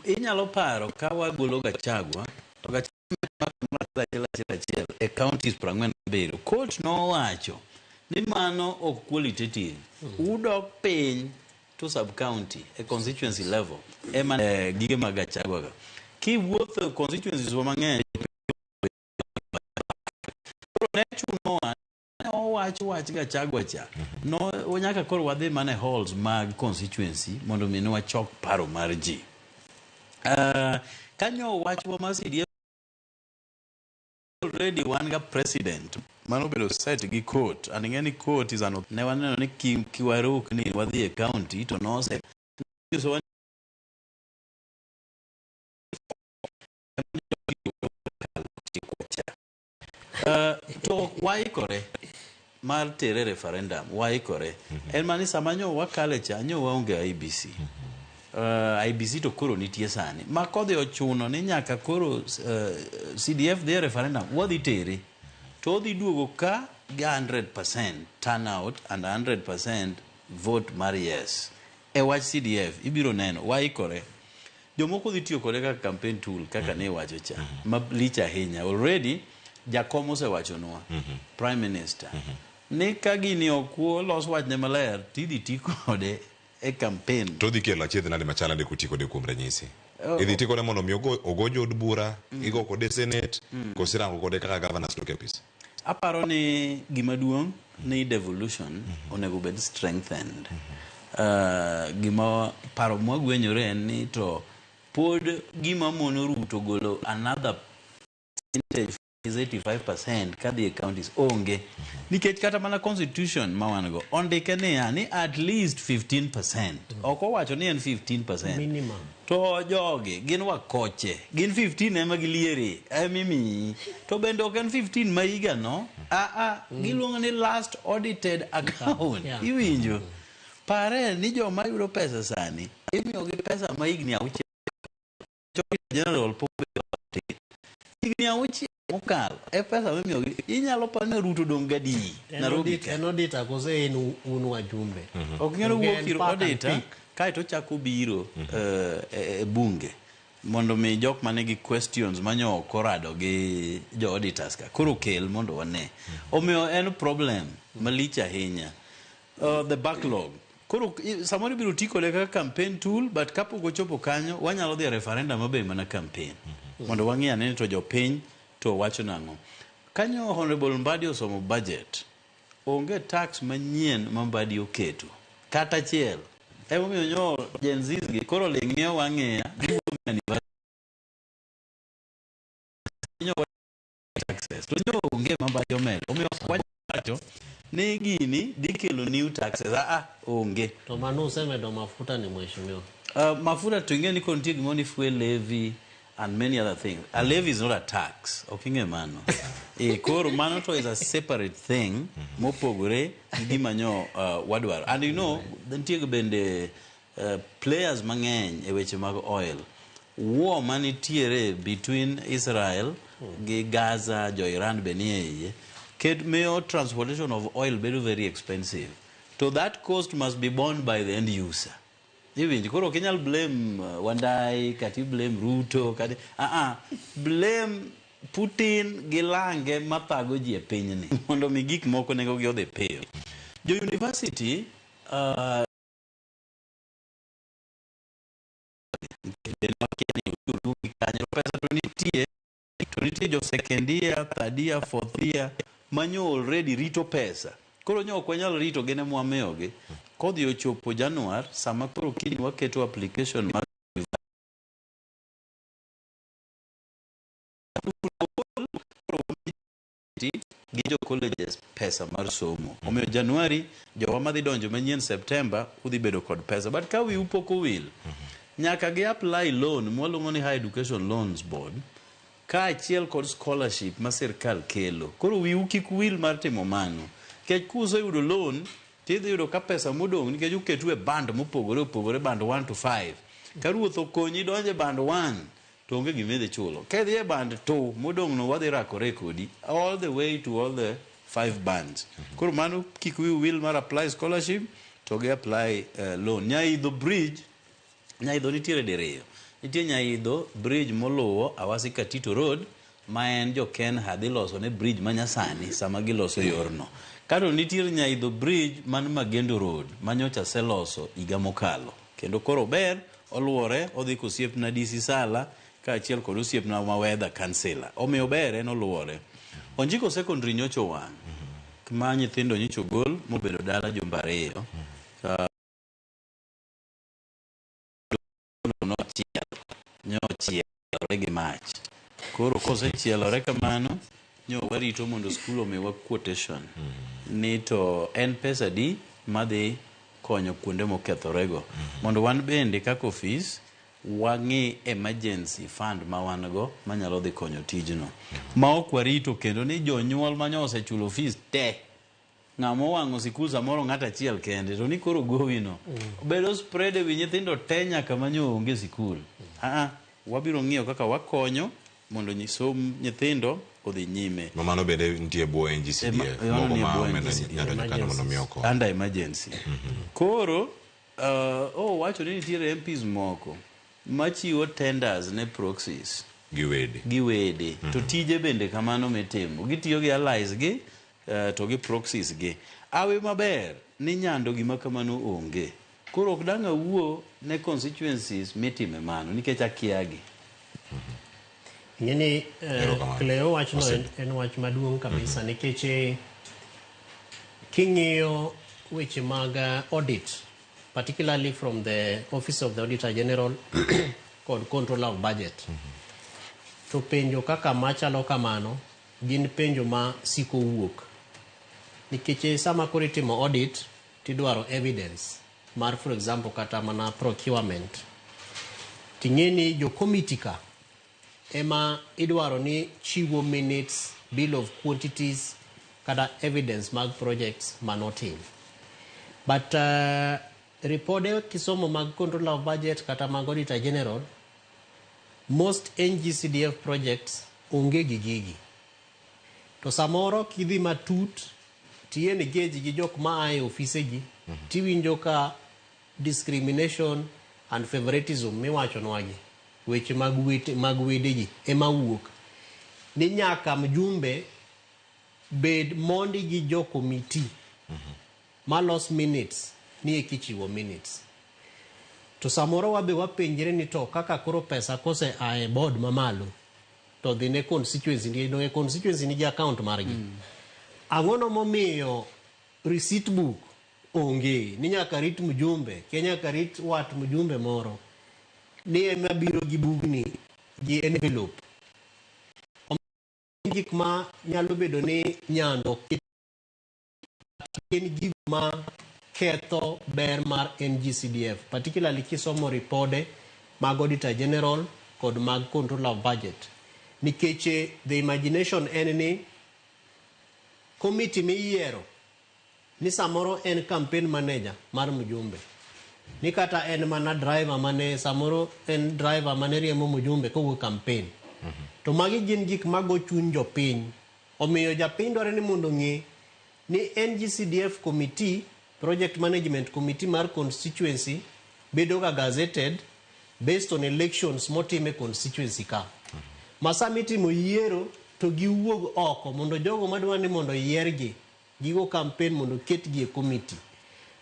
Inyalo paro ka wagolo Gachagua to Gachagua achiel achiel achiel e counties 47 court nowacho ni mano ok qualitative udok piny to sub county e constituency level ema gige mag Gachagua ga kiwuotho constituencies wa mang'eny koro ne chunowa ne owach wach Gachagua cha no nyaka koro wadhi mana e halls mag constituency mondo mi ne wachok paro mar ji. Kanyo wachwa mar CDF already wan ga president mano obedo set gi court and ing'e ni court is an ne waneno ni kiwaruk ni wadhi e county to nose nyisowa to waikore mar tere referendum waikore en mani sama nyo wakale cha nyo waonge IEBC IEBC to koro nitie sani ma kodhi ochuno ni nyaka koro CDF dhi e referendum wadhi tere to odhi duogo ka gi 100% turnout and 100% vote mar yes e wach CDF ibiro neno waikore jomoko dhi tiyo kode kaka campaign tool kaka ne iwacho cha ma lich ahinya already jakom osewachonwa prime minister ni ka gini ok olos wachne maler tidhi ti kode e campaign To odhi kelo achiedh nade machal nade koti kode kuom ranyisi. Oh. Idhi ti kode mondo mi ogo jood bura, igo kode senate, koso irango kode kaka governors dok e ofis. Aparo ni gima duong' ni devolution onego bed strengthened. Gima paro mwagwenyore en ni to pod gima mono Ruto golo another percentage is 85% kadhi e counties onge. Nikech kata mana constitution ma wan go ondike niya ni at least 15%. Ok owacho ni en 15%. Minimum. To jogi gin wakoche, gin 15 ema giliere, emimiyi. To bende ok en 15 ma higa no, aa, giluongo ni last audited account. Iwinjo? Pare ni joma yudo pesa sani, imiyogi pesa ma higni 6. General pok obedo matin. Higni 6 mokalo, e pesa mimiyogi, inyalo paro ni Ruto dong' gadi Nairobi ka. En auditor kose en un wajumbe? Ok nyalo Onge wuok en ir park and auditor pick. kaeto ochako biro e bunge mondo mi jok manigi questions manyo ok orado gi jo auditors ka koro kel mondo wane. Omiyo en problem malich ahinya. The backlog. Koro samoro ibiro ti kode kaka campaign tool but kapok ochopo kanyo wanyalo dhi e referendum mabe mana campaign. Mondo wang'i ane ni to jopiny to wacho nang'o. Kanyo Honorable Mbadi osomo budget. Onge tax manyien ma Mbadi oketo. Kata achiel. Emomiyo nyo Gen Z gi koro ling' ng'iyo wang'iya giwuok e anniversary. Nyo taxes. To nyo onge ma Mbadi omedo. Omiyo ok wacho ni gini dhi kelo new taxes. Ah, ah, onge. To mano usemedo mafuta ni mheshimiwa. Mafuta to ing'e ni koro nitie gimoro ni fuel levy and many other things. A levy is not a tax. Ok ing'e mano. Eh, koro mano to is a separate thing mopogore gi gima nyo wadwaro. And you know, nitie bende players mang'eny e weche mag oil. War manitiere between Israel gi Gaza, jo Iran be nie iye, ket miyo transportation of oil bedo very expensive. To that cost must be borne by the end user. Iwinjo, koro ok inyal blame Wandai, kata i blame Ruto, kata blame Putin gi lange mathago ji e pinyni mondo mi gik moko nengo gi odhi piyo. Jo university pesa to nitie, to nitie jo second year, third year, fourth year manyo already rito pesa. Koro nyo ok wanyal rito gin ema wamiyogi. Kodhi ochopo Januar, sama koro kiny waketo application mar gi jo colleges pesa mar somo. Omiyo Januari, jowa madhi donjo manyien September, udhi bedo kod pesa. But ka wiu pok owil, nyaka gi apply loan mwaluongo ni Higher Education Loans Board, kaachiel kod scholarship ma sirkal kelo. Koro wiu kik wil mar timo mano. Nikech kuseyudo loan, tidhi yudo ka pesa modong' nikech uketu e band mopogore opogore, band 1 to 5. Ka ruoth okonyi donjo e band 1, to onge gima idhi chulo. Ka idhi e band 2, modong' no wadhi rakore kodi all the way to all the 5 bands. Koro mano kik wiu wil mar apply scholarship to gi apply loan. Nyaidho bridge, Nyaidho nitiere diriyo. Nitie Nyaidho bridge moluwo Awasi Katito Road ma en jo Kenha dhi loso ne bridge ma nyasani sama giloso yorno. Kato nitiere Nyaidho bridge man Magendo Road ma nyocha aseloso higa mokalo. Kendo koro ober, oluwore, odhi kosiepna DC Sala kaachiel kod osiepna ma Wedha kansila. Omiyo ober en oluwore. Onjiko Secondary nyocha owang' ma nyithindo nyocha ogol mobedo dala jumbe ariyo. Nyochielore gi mach. Koro kosechielore kamano, nyo warito mondo skul omiwa quotation ni to en pesa di madhi konyo kuonde mokethorego. Mondo wan bende kaka ofis wang'i emergency fund ma wan go manyalo dhi konyo tijno. Ma ok warito kendo ni jonyuol manyo osechulo fees te ng'ama owang'o sikul samoro ng'ato achiel kende to ni koro gowino bedo spread e wi nyithindo te nyaka manyo onge sikul. Wabiro ng'iyo kaka wakonyo mondo som nyithindo odhi nyime. Ma mano bende nitie e bwo NGCDF, moko ma omenda nyalo donjo kanyo mondo mi okony. Under emergency. Koro owacho ni nitiere MPs moko machiwo tenders ne proxies. Gi wede. Gi wede. To tije bende kamano mitimo. Gitiyo gi allies gi to gi proxies gi. Awe maber ni nyando gima kamano onge. Koro ok dang' awuo ne constituencies mitime mano nikech akiagi. Ing'e ni Cleo wachno en wach maduong' kabisa nikech king'iyo weche mag audit, particularly from the Office of the Auditor General kod Controller of Budget, to penjo kaka machalo kamano gin penjo ma siko wuok. Nikech sama koro itimo audit tidwaro evidence mar, for example, kata mana procurement. Ting'e ni jo committee ka ema idwaro ni chiwo minutes, bill of quantities kata evidence mag projects manotim. But ripode kisomo mag Controller of Budget kata mag Auditor General, most NGCDF projects onge gi gigi. To samoro kidhi matut ti engage gi jok ma ae ofise gi, tiwinjo ka discrimination and favoritism miwachonwagi, weche mag wete, mag wedegi ema wuok. Ni nyaka mjumbe bed mondi gi jo committee malos minutes ni ekichiwo minutes. To samoro wabe wapenjre ni to kaka koro pesa kose ae board mamalo to dhi ne constituency ni donge constituency nigi account margi. Ang'ono momiyo receipt book onge ni nyaka rit mjumbe, kia nyaka rit wat mjumbe moro ni ema biro gi bugni gi envelope. Gik ma nyalo bedo ni nyando gin gigo ma ketho ber mar NGCDF, particularly kisomo ripode mag Auditor General kod mag Controller of Budget. Nikech the imagination en ni committee miyiero ni samoro en campaign manager mar mjumbe ni kata en mana driver mane samoro en driver mane riembo mjumbe kowuok campaign. To magi gin gik mago chuny jopiny. Omiyo japiny dwaro ni mondo ong'e ni NGCDF committee, project management committee mar constituency bedo ga gazetted based on elections motim e constituency ka. Ma sama itimo yiero to giwuog oko mondo jogo madwa ni mondo yiergi gigo campaign mondo ketgi e committee.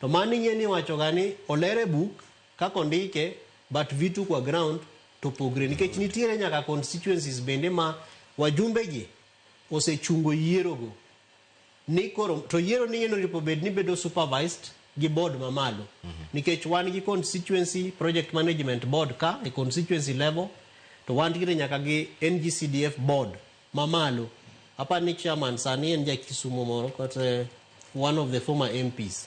To mano ing'e ni iwacho ga ni oler e buk kaka ondike but vitu kwa ground to pogre nikech nitiere nyaka constituencies bende ma wajumbe gi osechungo yiero go ni koro to yiero ni ing'e ni bed ni bedo supervised gi board mamalo nikech wan gi constituency project management board ka e constituency level to wantiere nyaka gi NGCDF board mamalo. Aparo ni chairman sani en ja Kisumu moro kata one of the former MPs.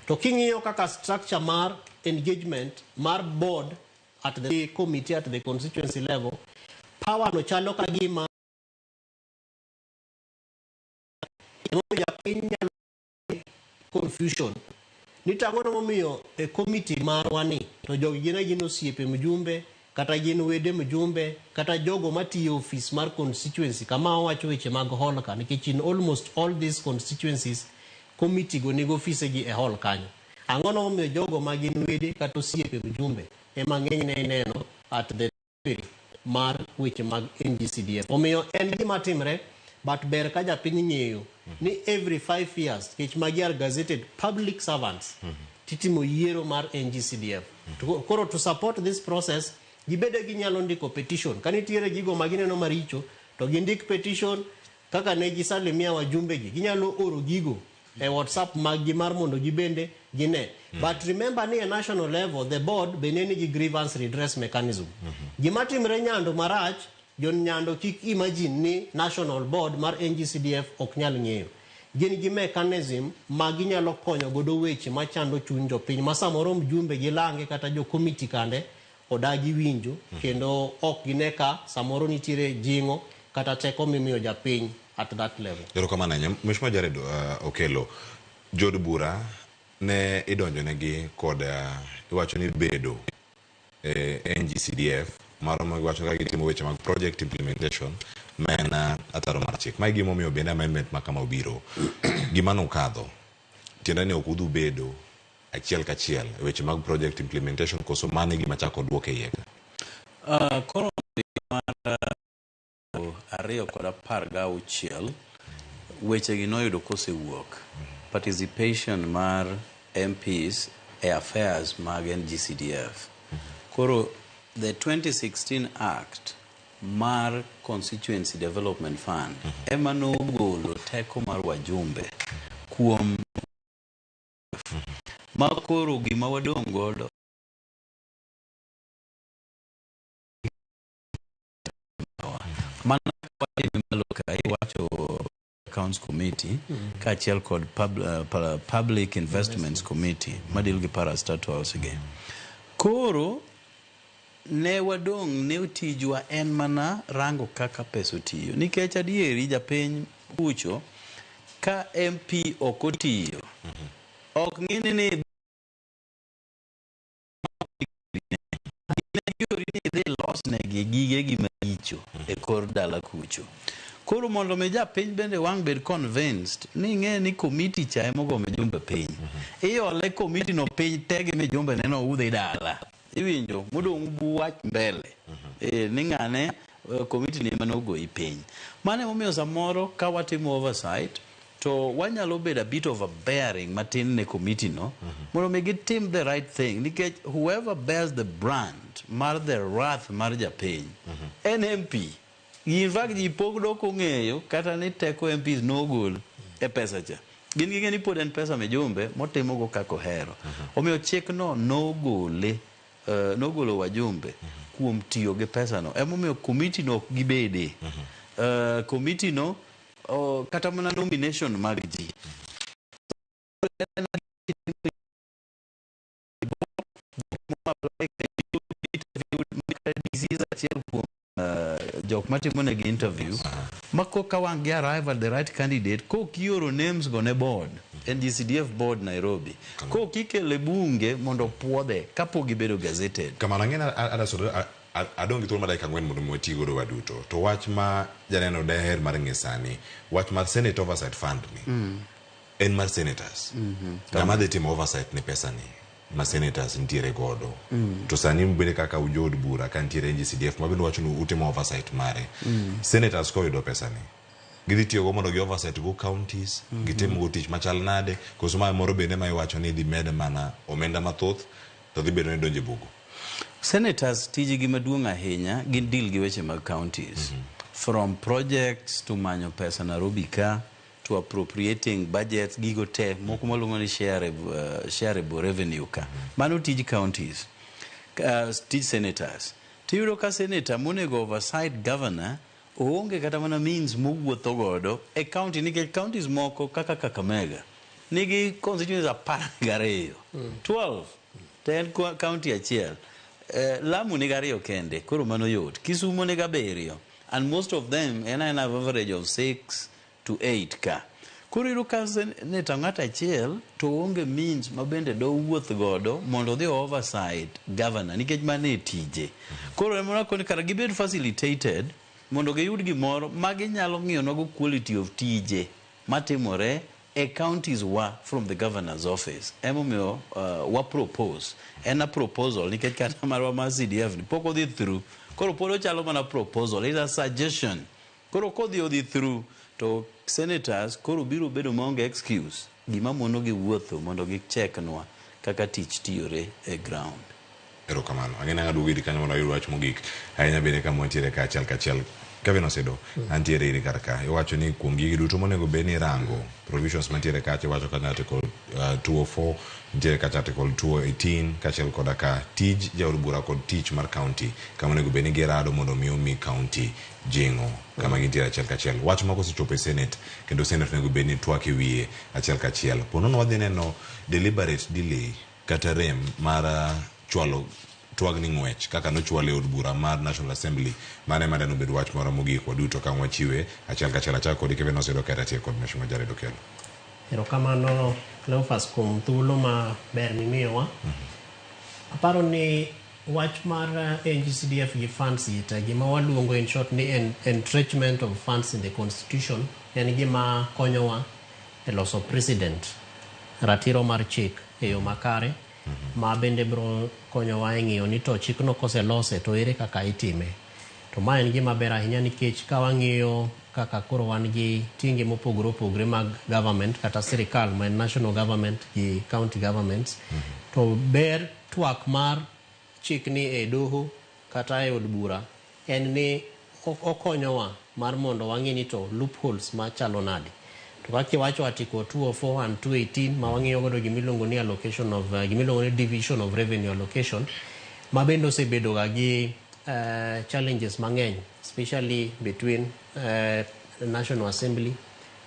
To king'iyo kaka structure mar engagement mar board at the committee at the constituency level, power no chalo ka gima japiny nyalo confusion ni tang'o momiyo e committee marwa ni to jogi gin agin osiepe mjumbe kata gin wede mjumbe kata jogo matiyo e ofis mar constituency kama owacho weche mag hall ka nikech in almost all these constituencies committee go nigo ofise gi e hall kanyo. Ang'o momiyo jogo ma gin wede kata osiepe mjumbe ema ng'enyne ineno at the delivery mar weche mag NGCDF. Omiyo en gima timre but ber ka japiny ng'eyo ni every 5 years nikech magi are gazetted public servants titimo yiero mar NGCDF. To, koro to support this process gibede ginyalo ndiko petition ka nitiere gigo ma gineno maricho to gindik petition kaka ne gisalimia wajumbe gi ginyalo oro gigo e WhatsApp mag gi mar mondo gibende gine. But remember ni e national level the board bende nigi grievance redress mechanism. Gima timre Nyando marach, jo Nyando kik imagine ni national board mar NGCDF ok nyal ng'eyo. Gin gi mechanism ma ginyalo konyo godo weche machando chuny jopiny ma samoro mjumbe gi lange kata jo committee kande odagi winjo kendo ok gine ka samoro nitiere jing'o kata teko mimiyo japiny at that level. Erokamano ahinya. Mheshimiwa Jared Okelo, jood bura ne idonjonegi kod iwacho ni bedo e NGCDF maromo giwacho kaka gitimo weche mag project implementation ma en ataro mar chik. Mae gimomiyo bende amendment ma kama obiro. Gima nokadho tiende ni ok udhi bedo achiel kachiel e weche mag project implementation koso mano e gima chako duok e iye ka? Koro mar 2016 wechegi noyudo kosewuok participation mar MPs e affairs mag NGCDF. Koro the 2016 Act mar Constituency Development Fund ema nogolo teko mar wajumbe kuom ma koro gima wadong' godo mana malo ka iwacho Accounts Committee kaachiel kod Public Investments Committee madil gi parastatals gi. Koro ne wadong' ne tijwa en mana rango kaka pesa otiyo nikech adieri japiny kucho ka MP ok otiyo ok ng'ini ni giori ni idhi losnegi gigegi maricho e kor dala kucho. Koro mondo mi japiny bende wang' bed convinced ni ing'e ni komiti cha ema ogo mijumbe piny. Iole komiti no piny te gi mijumbe neno udhi dala. Iwinjo modong' buwach mbele. Ni ng'ane komiti ni ema nogoyi piny. Mano emomiyo samoro ka watimo oversight to wanyalo bedo a bit overbearing matin ne komiti no mondo mi gitim the right thing nikech whoever bears the brand mar the wrath mar japiny en MP. In fact ji pok dok ong'eyo kata ni teko MPs nogol e pesa cha. Gin ging'e ni pod en pesa mijumbe motimogo kaka ohero. Omiyo chikno nogole nogolo wajumbe kuom tiyo gi pesa no. Emomiyo komiti no ok gibede. Komiti no kata mana nomination mag ji. jok matimo negi interview ma koka wang' gi arrive at the right candidate kok ioro names go ne board NGCDF board Nairobi kok ikele bunge mondo puodhe kapok gibedo gazetted. Kamano ang'e adong' gi thuolo mar dakika 4 mondo mi wati godo waduto. To wach ma janeno daher mar ng'e sani, wach mar Senate Oversight Fund ni en mar senators. Ng'ama dhi timo oversight ne pesa ni ma senators nitiere godo. To sani bende kaka ujood bura ka nitiere NGCDF ma bende wacho ni utimo oversight mare. Senators koyudo pesa ni gidhi tiyogo mondo gi oversight go counties, gitim go tich machal nade, koso ma moro bende ma iwacho ni dhi med mana omenda mathoth to dhi bedo ni donjo e bugo. Senators tijgi maduong' ahinya gin deal gi weche mag counties. From projects to manyo pesa Nairobi ka to appropriating budgets gigo te moko maluongo ni shareable revenue ka. Mano tij counties, tij senators. Tiyudo ka senator monego oversight governor oonge kata mana means mowuotho godo e county nikech counties moko kaka Kakamega nigi constituencies 12 12 to en county achiel. Lamu nigi 2 kende, koro mano yot. Kisumu nigi 7 and most of them en an average of 6 to 8 ka. Koro iyudo ka senator ng'ato achiel to onge means ma bende dowuoth godo mondo odhi oversight governor nikech mano e tije. Koro ema wakoni kara gibed facilitated mondo giyud gimoro ma ginyalo ng'iyo nogo quality of tije matimore e counties wa from the governor's office. Emomiyo wa propose. En a proposal nikech kata marwa mar CDF ni pok odhi through. Koro pod ochalo mana proposal, it's a suggestion. Koro kodhi odhi through to senators koro biro bedo maonge excuse gima mono gi wuotho mondo gicheknwa kaka tich tiyore e ground. Erokamano. Ang'e ni ang' aduogo iri kanyo mondo ayud wach mogik. Ahinya bende kama wantiere ka achiel kachiel. Kevin Osedo, antiere iri kar ka. Iwacho ni kuom gigi duto monego bed ni irango provisions mantiere kacha, iwacho kanyo article 204, nitiere kacha article 218, kaachiel koda ka tij jaod bura kod tich mar county kama onego bed ni girado mondo mi omi county jing'o kama gintiere achiel kachiel. Wach moko osechopo e Senate kendo Senate onego bed ni twak e wiye achiel kachiel. Po nono wadhi neno deliberate delay kata rem mar chwalo twagni ng'wech kaka nochwale e od bura mar National Assembly. Mano ema dano bed wach moro mogik waduto ka wachiwe achiel kachiel. Achako kodi Kevin Osedo kata atieko kod Mheshimiwa Jared Okello. Erokamano Cleophas kuom thuolo maber mimiyowa. Aparo ni wach mar NGCDF gi funds gi te, gima waluongo in short ni entrenchment of funds in the constitution en gima konyowa e loso precedent, ratiro mar chik e yo makare ma bende biro konyowa e ng'iyo ni to chikno koselose to ere kaka itime. To ma en gima ber ahinya nikech ka wang'iyo kaka koro wan gi tienge mopogore opogore mag government kata sirikal ma en national government gi county governments, to ber twak mar chikni e doho kata e od bura en ni okonyowa mar mondo wang'e ni to loopholes machalo nade. To kaka iwacho article 204 and 218 ma wang'iyo godo gimiluongo ni allocation of gimiluongo ni division of revenue allocation ma bende osebedo ga gi challenges mang'eny especially between National Assembly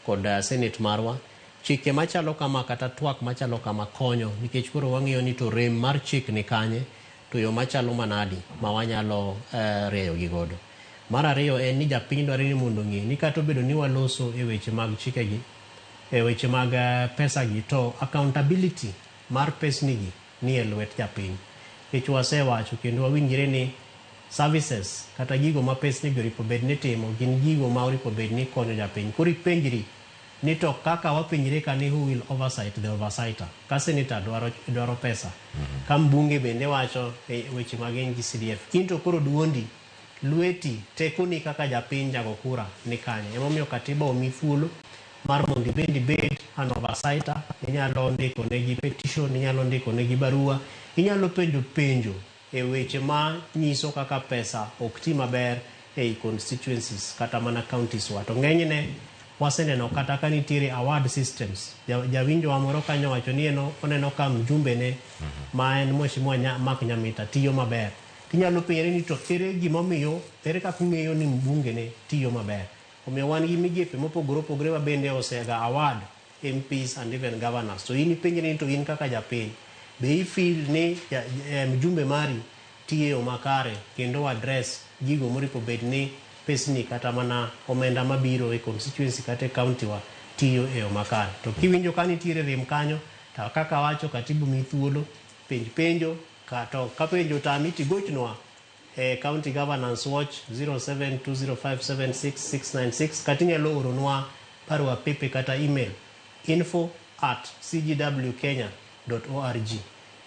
kod Senate marwa. Chike machalo kama kata twak machalo kama konyo nikech koro wang'iyo ni to rem mar chik ni kanye to yo machalo manadi ma wanyalo rieyo gi godo. Mar ariyo en ni japiny dwaro ni mondo ong'e ni kata obedo ni waloso e weche mag chikegi, e weche mag pesa gi, to accountability mar pesni gi ni e lwet japiny. Nikech wasewacho kendo wawinjre ni services kata gigo ma pesni gi oripo bed ni timo gin gigo ma oripo bed ni konyo japiny. Koro ipenjri ni to kaka wapenjre ka ni who will oversight the oversighter. Ka senator dwaro pesa, ka mbunge bende wacho e weche mag NGCDF, in to koro duondi, lweti, tekoni kaka japiny jago kura ni kanye. Emomiyo katiba omi thuolo mar mondo ibed ibed an oversighter, inyalo ndiko negi petition, inyalo ndiko negi barua, inyalo penjo penjo e weche ma nyiso kaka pesa ok ti maber ei constituencies kata mana counties wa. To ng'enyne waseneno kata ka nitiere award systems. Jawinjo wa moro kanyo wacho ni en oneno ka mjumbe ne ma en Mheshimiwa Mark Nyamita tiyo maber. Tinyalo penjore ni to ere gimomiyo, ere kaka ung'eyo ni mbunge ne tiyo maber. Omiyo wan gi migepe mopogore opogore ma bende osega award MPs and even governors. To in ipenjri ni to in kaka japiny, be i feel ni mjumbe mari tiyo makare kendo address gigo moripo bed ni pesni kata mana omenda mabiro e constituency kata e county wa tiyo e yo makare. To kiwinjo ka nitiere rem kanyo, to kaka awacho katibu mi thuolo, penj penjo, kato ka penjo otami tigochnwa e County Governance Watch 0720576696 kata inyalo oronwa barua pepe kata email info@cgwkenya.org.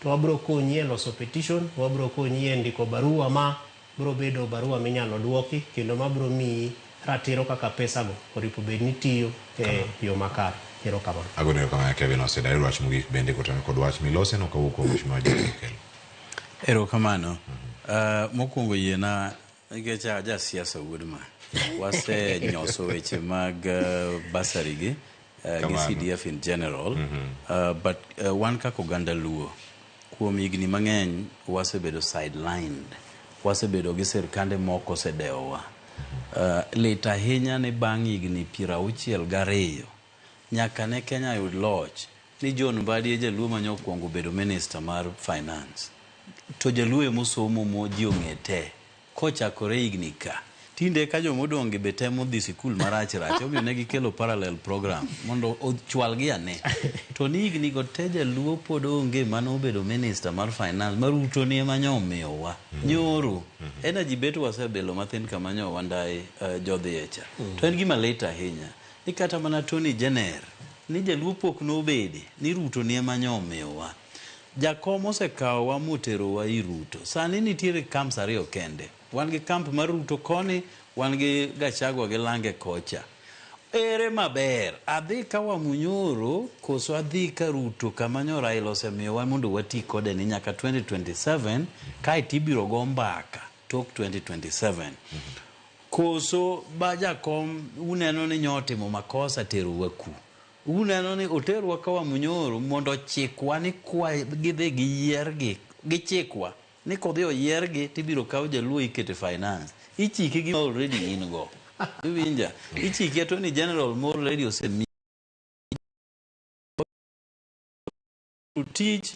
To wabro konyi e loso petition, wabro konyi e ndiko barua ma bro bedo barua minyalo duoki kendo mabro miyi ratiro kaka pesago oripo bed ni tiyo e yo makare. Erokamano. Agoni erokamano Kevin Osida. Ayudo wach mogik bende kotenore kod wach milose no kawuok kuom Mheshimiwa Jared Okello. Erokamano. Mokwongo yiena nikech a jasiasa wuod ma. Wasenyoso weche mag bursary gi gi CDF in general. But wan kaka oganda Luo kuom higni mang'eny wasebedo sidelined. Wasebedo gi sirkande moko osedewowa. Lit ahinya ni bang' higni 62 nyaka ne Kenya yud loch ni John Mbadi e jaluo mane okwongo bedo minister mar finance. To jaluo emosomo mo ji ong'e te kochakore higni ka. Tinde ka jomodong' gi be temo dhi sikul marach rach, omiyo ne gikelo parallel program mondo ochwalgi ane. To ni higni go te jaluo pod onge mane obedo minister mar finance ma Ruto ni ema nyomiyowa. Nyoro, energy bet wasebilo mathin kama nyo wandai jodhiye cha. To en gima lit ahinya ni kata mana Tony Jenner ni jaluo pok nobede ni Ruto ni ema nyomiyowa. Jakom osekawowa moterowa ir Ruto. Sani nitiere camps ariyo kende. Wan gi camp mar Ruto koni, wan gi Gachagua gi Lange kocha. Ere maber, adhi ka Wamunyoro koso adhi ka Ruto kama nyo Raila osemiyowa mondo wati kode ni nyaka 2027 kae tibiro go mbaka tok 2027. Koso ba jakom uneno ni nyotimo makosa terowa ku. Uneno ni oterwa ka Wamunyoro mondo ochikwa ni kwa gidhi giyiergi, gichikwa ni kodhi oyiergi tibiro kaw jaluo ikete finance. Ichiki gi already in go. Iwinja? Ichiki Attorney General ma already osemi tich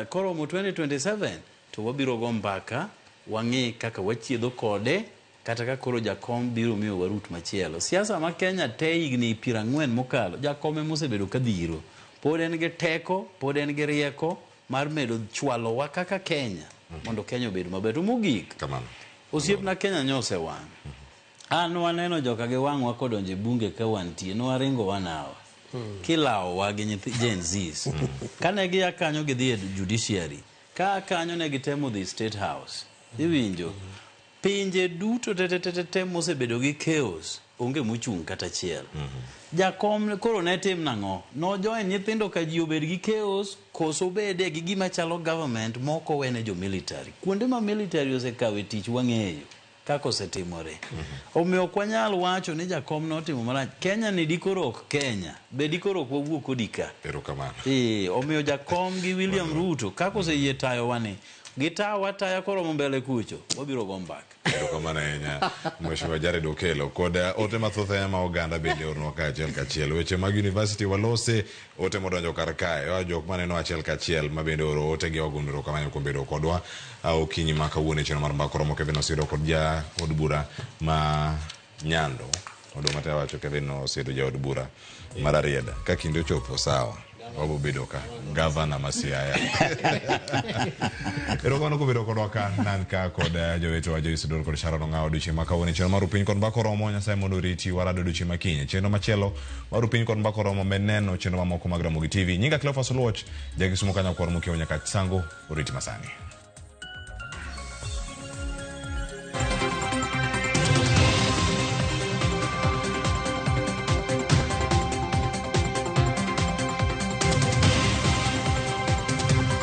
koromo 2027 to wabiro go mbaka wang'i kaka wachiedho kode kata ka koro jakom biro miyo warut machielo. Siasa ma Kenya te higni 40 mokalo, jakom ema osebedo ka dhiro. Pod en gi teko, pod en gi rieko mar medo chwalowa kaka Kenya mondo Kenya obed maber. To mogik, osiepna Kenya nyo osewang'. An waneno joka gi wang'wa kodonjo e bunge ka wantie, nwaringo wanawa. Kilawowa gi nyithi Gen Zs. Kane gia kanyo gidhi e judiciary, ka kanyo ne gitemo dhi State House. Iwinjo? Pinje duto te te te te mosebedo gi chaos onge mochung' kata achiel. Jakom koro ne tim nang'o? No join nyithindo ka ji obed gi chaos koso obede gi gima chalo government moko wene jo military. Kuonde ma military osekawe tich wang'eyo kaka osetimore. Omiyo ok wanyal wacho ni jakom notimo marach. Kenya ni dikoro ok Kenya. Be dikoro ok wawuo kodi ka. Erokamano. Omiyo jakom gi William Ruto kaka oseyie tayowa ni, gitawa ataya koromo mbele kucho, wabiro go mbaka. Erokamano ahinya Mheshimiwa Jared Okello kod ote mathoth ahinya ma oganda bende oornwa ka achiel kachiel. Weche mag university walose ote modonjo kar kae. Oa jok maneno achiel kachiel ma bende oro ote gi ogundo erokamano kuom bedo kodwa okinyi ma kawuono e chenro mar mbaka oromo Kevin Osido kod ja od bura ma Nyando. Oduma te wacho Kevin Osido jaod bura mar Rarieda. Ka kinde ochopo sawa wabo bedo ka gavana ma Siaya. Erokamano kuom bedo kodwa ka nan ka kod jowetewa Joyce Odol kod Sharon Ong'awo odiochieng' ma kawuono e chenro mar Upiny kod Mbaka Oromo. Nyasaye mondo oriti warado odiochieng' ma kiny. Chenro machielo mar Upiny kod Mbaka Oromo med neno chenro mamoko mag Ramogi TV. Nyinga Cleophas Oluoch, ja Kisumo kanyakwar mokiewo nyaka Sango, oriti masani.